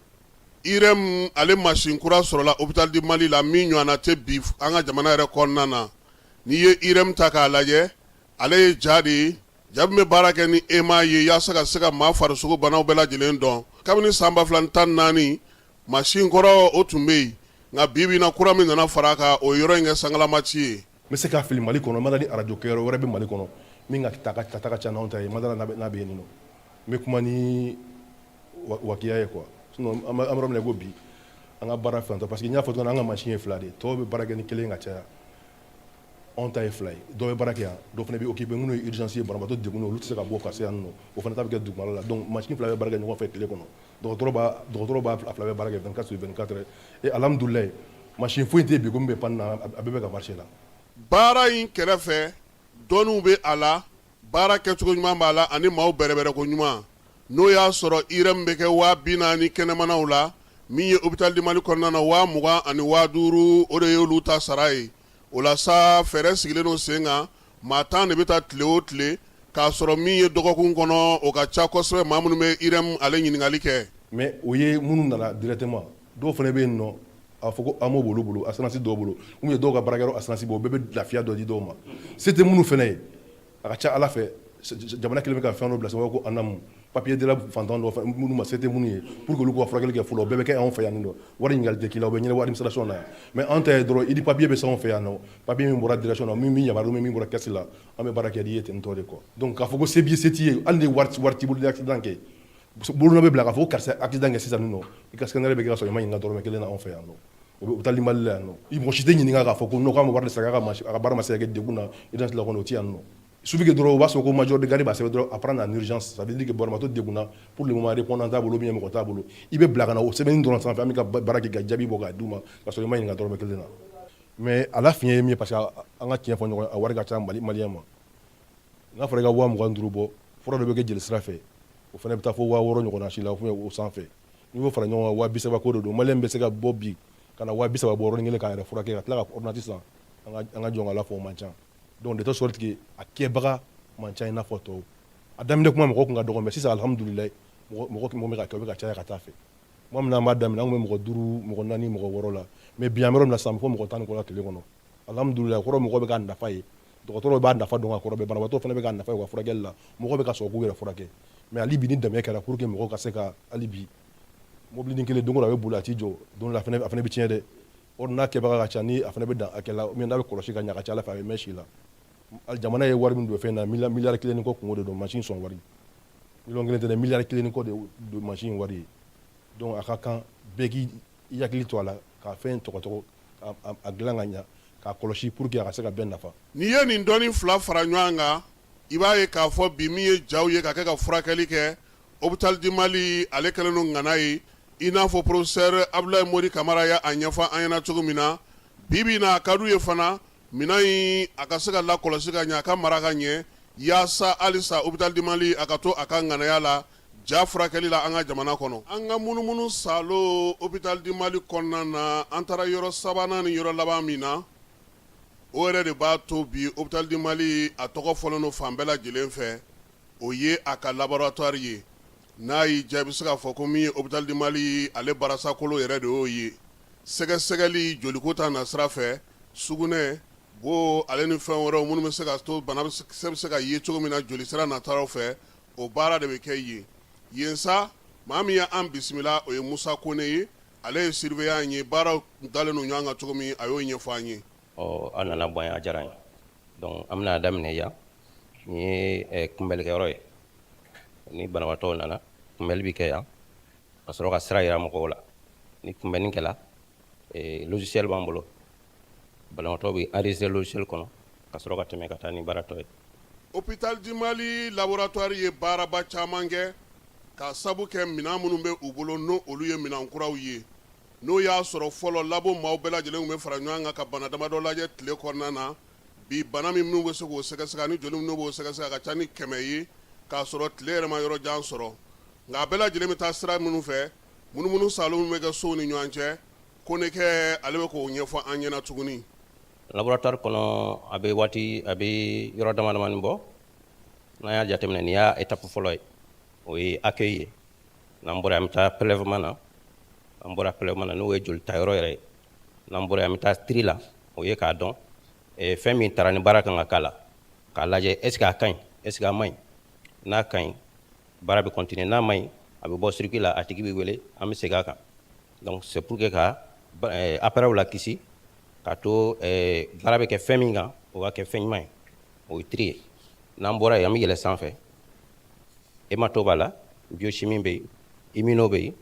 IRM ale mansin kura sɔrɔla hôpital du Mali la, min ɲɔgɔnna tɛ bi an ka jamana yɛrɛ kɔnɔna na. N'i ye IRM ta k'a lajɛ, ale ye ja de ye, ja min bɛ baara kɛ ni aimant ye yaasa ka se ka maa farisogo banaw bɛɛ lajɛlen dɔn. Kabini san 2014, mansin kɔrɔ o tun bɛ yen, nka bi bi in na, kura min nana fara a kan, o yɔrɔ in kɛ sangalamaci ye. N bɛ se k'a fili Mali kɔnɔ, n ma da ni arajo kɛyɔrɔ wɛrɛ bɛ Mali kɔnɔ min ka ta ta ka ca n'anw ta ye. N ma da n'a bɛ yen nɔ. N bɛ kuma ni wakiya ye quoi. Sinon an bɛ yɔrɔ min na ko bi, an ka baara fɛn tɔ, parce que n y'a fɔ cogo min na, an ka mansin ye fila de ye, tɔw bɛ baara kɛ ni kelen ka caya, anw ta ye fila ye. Dɔw bɛ baara kɛ yan, dɔw fana bɛ occupé. Minnu ye urgence ye, banabaatɔ degunnen, olu tɛ se ka bɔ ka se yan nɔ, o fana ta bɛ kɛ dugumala la. Donc mansin fila bɛ baara kɛ ɲɔgɔn fɛ tile kɔnɔ. Dɔgɔtɔrɔ b'a fila bɛ baara kɛ 24 sur 24 et alhamdulilayi, mansin foyi tɛ yen bi ko min bɛ panne na, a bɛɛ bɛ ka marcher la. Baara in kɛrɛfɛ, dɔnniw bɛ a la, baara kɛcogo ɲuman b'a la ani maaw bɛrɛbɛrɛko ɲuman. N'o y'a sɔrɔ IRM bɛ kɛ 40 000 kɛnɛmanaw la, min ye hôpital du Mali kɔnɔna na, 20 000 ani 5000, o de y'olu ta sara ye. O la sa, fɛɛrɛ sigilen don sen kan. Maa 10 de bɛ taa tile o tile, k'a sɔrɔ min ye dɔgɔkun kɔnɔ, o ka ca kosɛbɛ maa minnu bɛ IRM ale ɲininkali kɛ. Mais o ye minnu nana directement, dɔw fana bɛ yen nɔ, a fɔ ko AMO b'olu bolo, assurance dɔw bolo, ou bien dɔw ka baarakɛyɔrɔ assurance b'o bɛɛ bɛ lafiya dɔ di dɔw ma. Se tɛ minnu fana ye, a ka ca ala fɛ, jamana kɛlen bɛ ka fɛn dɔ bila sen ko ANAM, papier dira fantan dɔw minnu ma, se tɛ minnu ye, pour que olu ka furakɛli kɛ fɔlɔ. O bɛɛ bɛ kɛ anw fɛ yan nɔ. Wari ɲininkali tɛ k'i la, o bɛ ɲɛnabɔ administration na yan. Mais an ta ye dɔrɔn, i ni papier bɛ s'anw fɛ yan nɔ, papier min bɔra direction na, min yamaruya, min bɔra caisse la, an bɛ baara kɛ n'i ye ten tɔ de quoi. Donc k'a fɔ ko se b'i ye, se t'i ye, hali ni wari t'i bolo, ni accident kɛ, bolonɔ bɛ bila k'a fɔ ko karisa accident kɛ sisan nɔ, i ka scanner bɛ kɛ ka sɔrɔ i ma ɲininka dɔrɔmɛ kelen na anw fɛ yan nɔ. O bɛ hôpital Mali la yan nɔ. I mɔgɔ si tɛ ɲininka k'a fɔ ko non, k'a ma wari de sara, a ka baara ma se ka kɛ degun na urgence la kɔni, o tɛ yan nɔ. Suffit que dɔrɔn u b'a sɔrɔ ko major de garde b'a sɛbɛn dɔrɔn, à prendre en urgence, ça veut dire que banabaatɔ degunna, pour le moment répondant t'a bolo ou bien mɔgɔ t'a bolo, i bɛ bila ka na o sɛbɛnni dɔrɔn sanfɛ, an bɛ ka baara kɛ ka jaabi bɔ k'a d'u ma ka sɔrɔ i ma ɲininka dɔrɔmɛ kelen na. Mais a la fiɲɛ ye min ye, parce que an ka tiɲɛ fɔ ɲɔgɔn ye, a wari ka ca Mali maliyɛn ma. N'a fɔra i ka 25 000 bɔ, fura dɔ bɛ kɛ jeli sira fɛ, o fana bɛ taa fo 6000 ɲɔgɔnna si la o sanfɛ. N'i y'o fara ɲɔgɔn kan, 30 000 ko de don. Maliyɛn bɛ se ka bɔ bi ka na 30 000 bɔ yɔrɔnin kelen k'a yɛrɛ furakɛ, ka tila ka ordonnance san, an ka jɔn k'Ala fɔ, o man ca. Donc de telle sorte que a kɛbaga man ca i n'a fɔ tɔw. A daminɛ kuma, mɔgɔ tun ka dɔgɔ, mais sisan alhamdulilayi, mɔgɔ bɛ ka kɛ, o bɛ ka caya ka taa fɛ. Tuma min na an b'a daminɛ, an tun bɛ mɔgɔ duuru, mɔgɔ naani, mɔgɔ wɔɔrɔ la, mais bi an bɛ yɔrɔ min na sisan, fo mɔgɔ 10 ni kɔ la tile kɔnɔ. Alhamdulilayi, kɔrɔ mɔgɔ bɛ k'a nafa ye, dɔgɔtɔrɔw b'a nafa dɔn ka kɔrɔ bɛɛ, banabaatɔ fana bɛ k'a nafa ye u ka furakɛli la, mɔgɔ bɛ ka sɔn k'u yɛrɛ furakɛ. Mais hali bi, ni dɛmɛ kɛra pour que mɔgɔw ka se ka, hali bi mobilinin kelen, don o don a bɛ boli, a t'i jɔ, don dɔ la a fana bɛ tiɲɛ dɛ. Or n'a kɛbaga ka ca, ni a fana bɛ dan hakɛ la, n'a bɛ kɔlɔsi ka ɲɛ, a ka ca Ala fɛ a bɛ mɛn si la. Jamana ye wari min don fɛn na, miliyari kelen ni kɔ kungo de don mansin sɔn wari. Miliyɔn kelen tɛ dɛ, miliyari kelen ni kɔ de don mansin wari ye. Donc a ka kan bɛɛ k'i hakili to a la, ka fɛn tɔgɔtɔgɔ, a dilan ka ɲɛ, k'a kɔlɔsi pour que a ka se ka bɛɛ nafa. N'i ye nin dɔnni fila fara ɲɔgɔn kan, i b'a ye k'a fɔ bi min ye jaw ye ka kɛ ka furakɛli kɛ Hôpital du Mali, ale kɛlen don ŋana ye, i n'a fɔ professeur Abdoulaye Modi Kamara y'a ɲɛfɔ an ɲɛna cogo min na. Bi bi in na, a ka d'u ye fana minɛn in a ka se ka lakɔlɔsi ka ɲɛ, a ka mara ka ɲɛ, yaasa halisa Hôpital du Mali a ka to a ka ŋanaya la ja furakɛli la an ka jamana kɔnɔ. An ka munumunu salo Hôpital du Mali kɔnɔna na, an taara yɔrɔ sabanan ni yɔrɔ laban min na, o yɛrɛ de b'a to bi Hôpital du Mali a tɔgɔ fɔlen don fan bɛɛ lajɛlen fɛ, o ye a ka laboratoire ye. N'a y'i diya, i bɛ se k'a fɔ ko min ye Hôpital du Mali ale barasakolo yɛrɛ de y'o ye. Sɛgɛsɛgɛli joliko ta nasira fɛ, sugunɛ, bo, ale ni fɛn wɛrɛw minnu bɛ se ka to banakisɛ bɛ se ka ye cogo min na joli sira nataraw fɛ, o baara de bɛ kɛ yen. Yen sa, maa min ye an bisimila, o ye Musa Kone ye, ale ye surveillant ye. Baaraw dalen don ɲɔgɔn kan cogo min, a y'o ɲɛfɔ an ye. Ɔ, an nana bɔ yan, a diyara an ye. Donc an bɛna daminɛ yan. Nin ye kunbɛlikɛyɔrɔ ye. Ni banabaatɔw nana, kunbɛli bɛ kɛ yan ka sɔrɔ ka sira yira mɔgɔw la. Ni kunbɛnni kɛla, logiciel b'an bolo, banabaatɔ bɛ enregistrer logiciel kɔnɔ ka sɔrɔ ka tɛmɛ ka taa ni baaratɔ ye. Hôpital du Mali laboratoire ye baaraba caman kɛ ka sabu kɛ minɛn minnu bɛ u bolo, n'o olu ye minɛn kuraw ye. N'o y'a sɔrɔ fɔlɔ labo maaw bɛɛ lajɛlen tun bɛ fara ɲɔgɔn kan ka bana damadɔ lajɛ tile kɔnɔna na, bi bana min minnu bɛ se k'o sɛgɛsɛgɛ ani joli minnu b'o sɛgɛsɛgɛ, a ka ca ni 100 ye, k'a sɔrɔ tile yɛrɛ ma yɔrɔ jan sɔrɔ. Nka a bɛɛ lajɛlen bɛ taa sira minnu fɛ, munumunu salo minnu bɛ kɛ sow ni ɲɔgɔn cɛ, Konekɛ ale bɛ k'o ɲɛfɔ an ɲɛna tuguni. Laboratoire kɔnɔ, a bɛ waati, a bɛ yɔrɔ dama damani bɔ. N'an y'a jateminɛ, nin y'a étape fɔlɔ ye, o ye accueil ye. N'an bɔra yen, an bɛ taa prélèvement na. An bɔra prélèvement na, n'o ye joli ta yɔrɔ yɛrɛ ye. N'an bɔra yen, an bɛ taa tri la, o ye k'a dɔn fɛn min taara ni baara kan ka k'a la, k'a lajɛ est ce que a ka ɲi, est ce que a man ɲi. N'a ka ɲi, baara bɛ continuer. N'a man ɲi, a bɛ bɔ circuit la, a tigi bɛ wele, an bɛ segin a kan. Donc c'est pour que ka appareil la kisi k'a to baara bɛ kɛ fɛn min kan, o ka kɛ fɛn ɲuman ye, o ye tri ye. N'an bɔra yen, an bɛ yɛlɛ sanfɛ. Hémato b'a la, biochimie bɛ yen, immuno bɛ yen,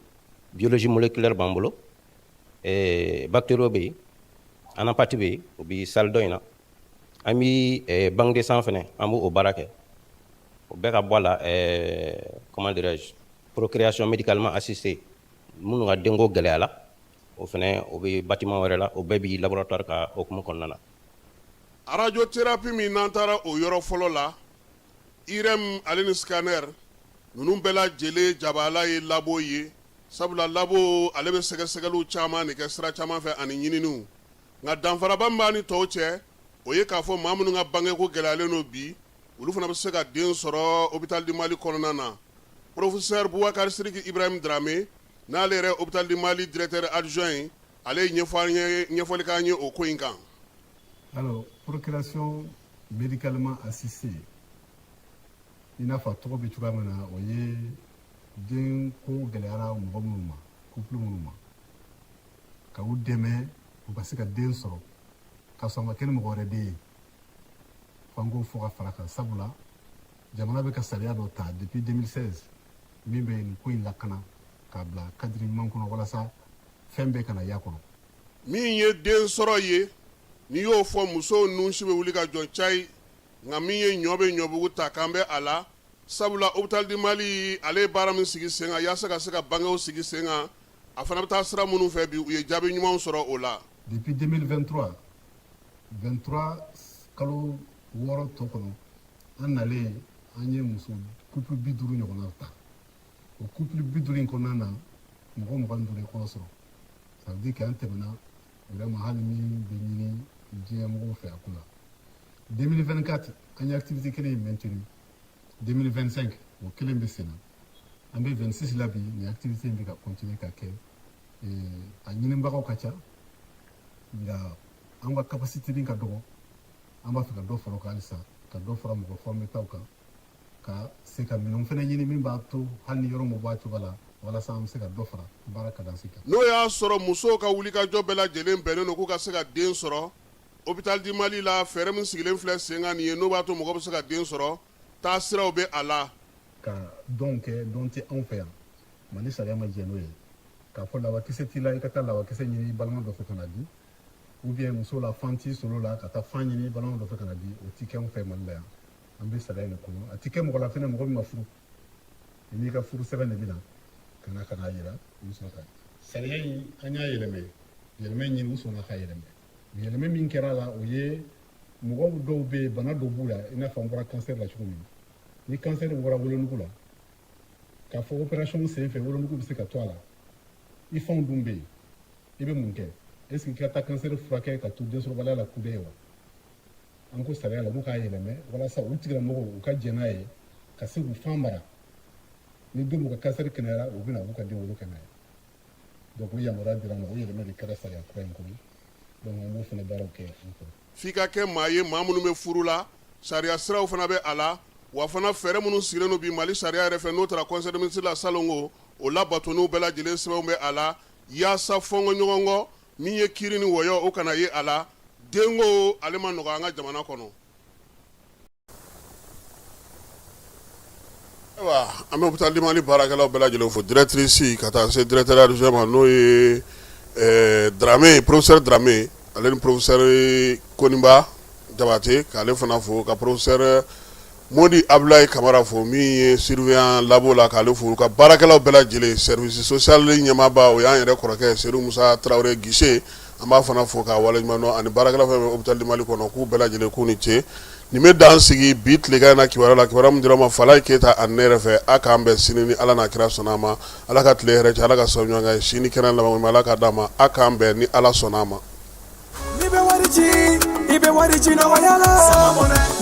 biologie moléculaire b'an bolo, bactério bɛ yen, anapath bɛ yen, o bɛ salle dɔ in na. An bɛ banque de sang fɛnɛ, an b'o baara kɛ. O bɛɛ ka bɔ a la, comment dirais-je, procréation médicalement assistée, minnu ka denko gɛlɛyala, o fɛnɛ o bɛ bâtiment wɛrɛ la. O bɛɛ bɛ laboratoire ka hokumu kɔnɔna na. Radiothérapie min n'an taara o yɔrɔ fɔlɔ la, IRM ale ni scanner ninnu bɛɛ lajɛlen jabala ye labo ye, sabula labo ale bɛ sɛgɛsɛgɛliw caman de kɛ sira caman fɛ ani ɲininiw. Nka danfaraba min b'a ni tɔw cɛ, o ye k'a fɔ maa minnu ka bangeko gɛlɛyalen don bi, olu fana bɛ se ka den sɔrɔ hôpital du Mali kɔnɔna na. Professeur Boubacar Sidiki Ibrahim Dramé, n'ale yɛrɛ hôpital du Mali directeur adjoint ye, ale ye ɲɛfɔli k'an ye o ko in kan. Alors, procréation médicalement assistée, i n'a fɔ a tɔgɔ bɛ cogoya min na, o ye den ko gɛlɛyara mɔgɔ minnu ma, couple minnu ma, ka u dɛmɛ u ka se ka den sɔrɔ ka sɔrɔ a ma kɛ ni mɔgɔ wɛrɛ den ye. F'an k'o fɔ ka fara kan, sabula jamana bɛ ka sariya dɔ ta depuis 2016 min bɛ nin ko in lakana k'a bila cadre ɲuman kɔnɔ walasa fɛn bɛɛ kana y'a kɔnɔ. Min ye den sɔrɔ ye, n'i y'o fɔ, musow nunsi bɛ wuli ka jɔ cayi. Nka min ye ɲɔ bɛ ɲɔbugu ta k'an bɛ a la, sabula hôpital du Mali ale ye baara min sigi sen kan yaasa ka se ka bangew sigi sen kan, a fana bɛ taa sira minnu fɛ bi, u ye jaabi ɲumanw sɔrɔ o la. Depuis 2023, 23 kalo 6 tɔ kɔnɔ, an nalen, an ye muso couple 50 ɲɔgɔnna ta. O couple 50 in kɔnɔna na, mɔgɔ 25 ye kɔnɔ sɔrɔ. Ça veut dire que an tɛmɛna vraiment hali min bɛ ɲini diɲɛ mɔgɔw fɛ a ko la. 2024, an ye activité kelen in maintenu. 2025, o kelen bɛ sen na. An bɛ 26 la bi, nin activité in bɛ ka continuer ka kɛ. A ɲinibagaw ka ca, nka an ka capacité ka dɔgɔ. An b'a fɛ ka dɔ fara o kan halisa, ka dɔ fara mɔgɔ formé taw kan, ka se ka minɛnw fana ɲini min b'a to hali ni yɔrɔ min bɔ a cogo la, walasa an bɛ se ka dɔ fara baara cadence kan. N'o y'a sɔrɔ musow ka wulikajɔ bɛɛ lajɛlen bɛnnen don k'u ka se ka den sɔrɔ, hôpital du Mali la, fɛɛrɛ min sigilen filɛ sen kan nin ye, n'o b'a to mɔgɔ bɛ se ka den sɔrɔ, taa siraw bɛ a la. Ka don kɛ don tɛ anw fɛ yan, Mali sariya ma jɛn n'o ye. K'a fɔ lawakisɛ t'i la, i ka taa lawakisɛ ɲini i balima dɔ fɛ ka na di, ou bien muso la fan t'i solo la, ka taa fan ɲini i balima dɔ fɛ ka na di, o ti kɛ anw fɛ Mali la yan. An bɛ sariya in de kɔnɔ. A ti kɛ mɔgɔ la fɛnɛ, mɔgɔ min ma furu. I n'i ka furu sɛbɛn de bɛ na ka na ka n'a yira, u bɛ sɔrɔ ka sariya in, an y'a yɛlɛmɛ, yɛlɛmɛ ɲini, u sɔnna ka yɛlɛmɛ. Yɛlɛmɛ min kɛra a la, o ye mɔgɔw dɔw bɛ yen, bana dɔ b'u la, i n'a fɔ an bɔra cancer la cogo min. Ni cancer bɔra wolonugu la, k'a fɔ opération sen fɛ wolonugu bɛ se ka to a la, i fanw dun bɛ yen, i bɛ mun kɛ? Est ce que i ka taa cancer furakɛ ka to densɔrɔbaliya la kudayi wa? An ko sariya la k'u k'a yɛlɛmɛ walasa u tigilamɔgɔw u ka jɛn n'a ye ka se k'u fan mara. Ni don ka cancer kɛnɛyara, u bɛna u ka den wolo kɛ n'a ye. Donc o yamaruya dira ma, o yɛlɛmɛ de kɛra sariya kura in kɔnɔ. Donc an b'o fana baaraw kɛ an fɛ. F'i ka kɛ maa ye, maa minnu bɛ furu la, sariya siraw fana bɛ a la. Wa fana, fɛɛrɛ minnu sigilen don bi Mali sariya yɛrɛ fɛ, n'o taara conseil des ministres la salon, o labatoniw bɛɛ lajɛlen sɛbɛnw bɛ a la, yaasa fɔnkɔ ɲɔgɔn kɔ min ye kiiri ni wɔyɔ, o kana ye a la. Denko ale ma nɔgɔ an ka jamana kɔnɔ. Ayiwa, an bɛ hôpital du Mali baarakɛlaw bɛɛ lajɛlen fo, directrice ka taa se directeur adjoint ma, n'o ye Dramé, professeur Dramé, ale ni professeur Koniba Jabate, k'ale fana fo, ka professeur Modi Abdoulaye Kamara fo, min ye surveillant labo la, k'ale fo, ka baarakɛlaw bɛɛ lajɛlen. Service social ɲɛmaaba, o y'an yɛrɛ kɔrɔkɛ Seydou Musa Tarawele Guichet, an b'a fana fo k'a waleɲuman dɔn, ani baarakɛlaw fɛn fɛn hôpital du Mali kɔnɔ, k'u bɛɛ lajɛlen k'u ni ce. Nin bɛ dan sigi bi tilegan in na kibaruya la, kibaruya min dira ma Falaye Keyita ani ne yɛrɛ fɛ. A k'an bɛn sini ni Ala n'a kira sɔnna a ma. Ala ka tile hɛrɛ cɛ, Ala ka sababu ɲuman k'an ye, si ni kɛnɛya laban ɲuman, Ala k'a d'an ma. A k'an bɛn ni Ala sɔnna a ma. N'i bɛ wari ci, i bɛ wari ci nɔgɔya la.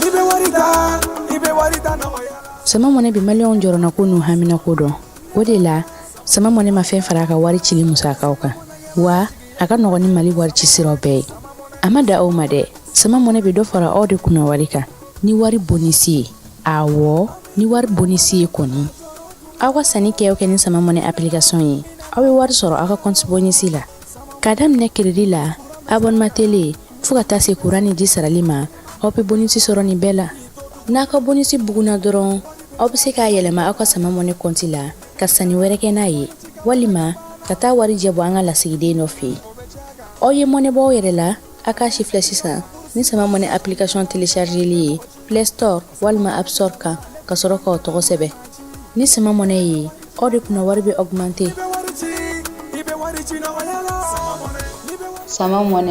N'i bɛ wari ta, i bɛ wari ta nɔgɔya la. Sama Mɔnɛ bɛ maliyɛnw jɔrɔnako n'u haminako dɔn. O de la, Sama Mɔnɛ ma fɛn fara a ka wari cili musakaw kan, wa a ka nɔgɔn ni Mali wari ci siraw bɛɛ ye. A ma dan o ma dɛ, Sama Mɔnɛ bɛ dɔ fara aw de kunna wari kan ni wari bonisi ye. Awɔ, ni wari bonisi ye kɔni. Aw ka sanni kɛ o kɛ ni Sama Mɔnɛ application ye, aw bɛ wari sɔrɔ aw ka compte bonisi la. K'a daminɛ crédit la, abonnement télé, fo ka taa se kuran ni ji sarali ma, aw bɛ bonisi sɔrɔ nin bɛɛ la. N'a ka bonisi bugunna dɔrɔn, aw bɛ se k'a yɛlɛma aw ka Sama Mɔnɛ compte la ka sanni wɛrɛ kɛ n'a ye, walima ka taa warijɛ bɔ an ka lasigiden dɔ fɛ yen. Aw ye mɔnɛ bɔ aw yɛrɛ la, a k'a si filɛ sisan ni Sama Mɔnɛ application téléchargeli ye Play Store walima App Store kan, ka sɔrɔ k'aw tɔgɔ sɛbɛn. Ni Sama Mɔnɛ ye, aw de kunna wari bɛ augmenter. I bɛ wari ci nɔgɔya la. Sama Mɔnɛ.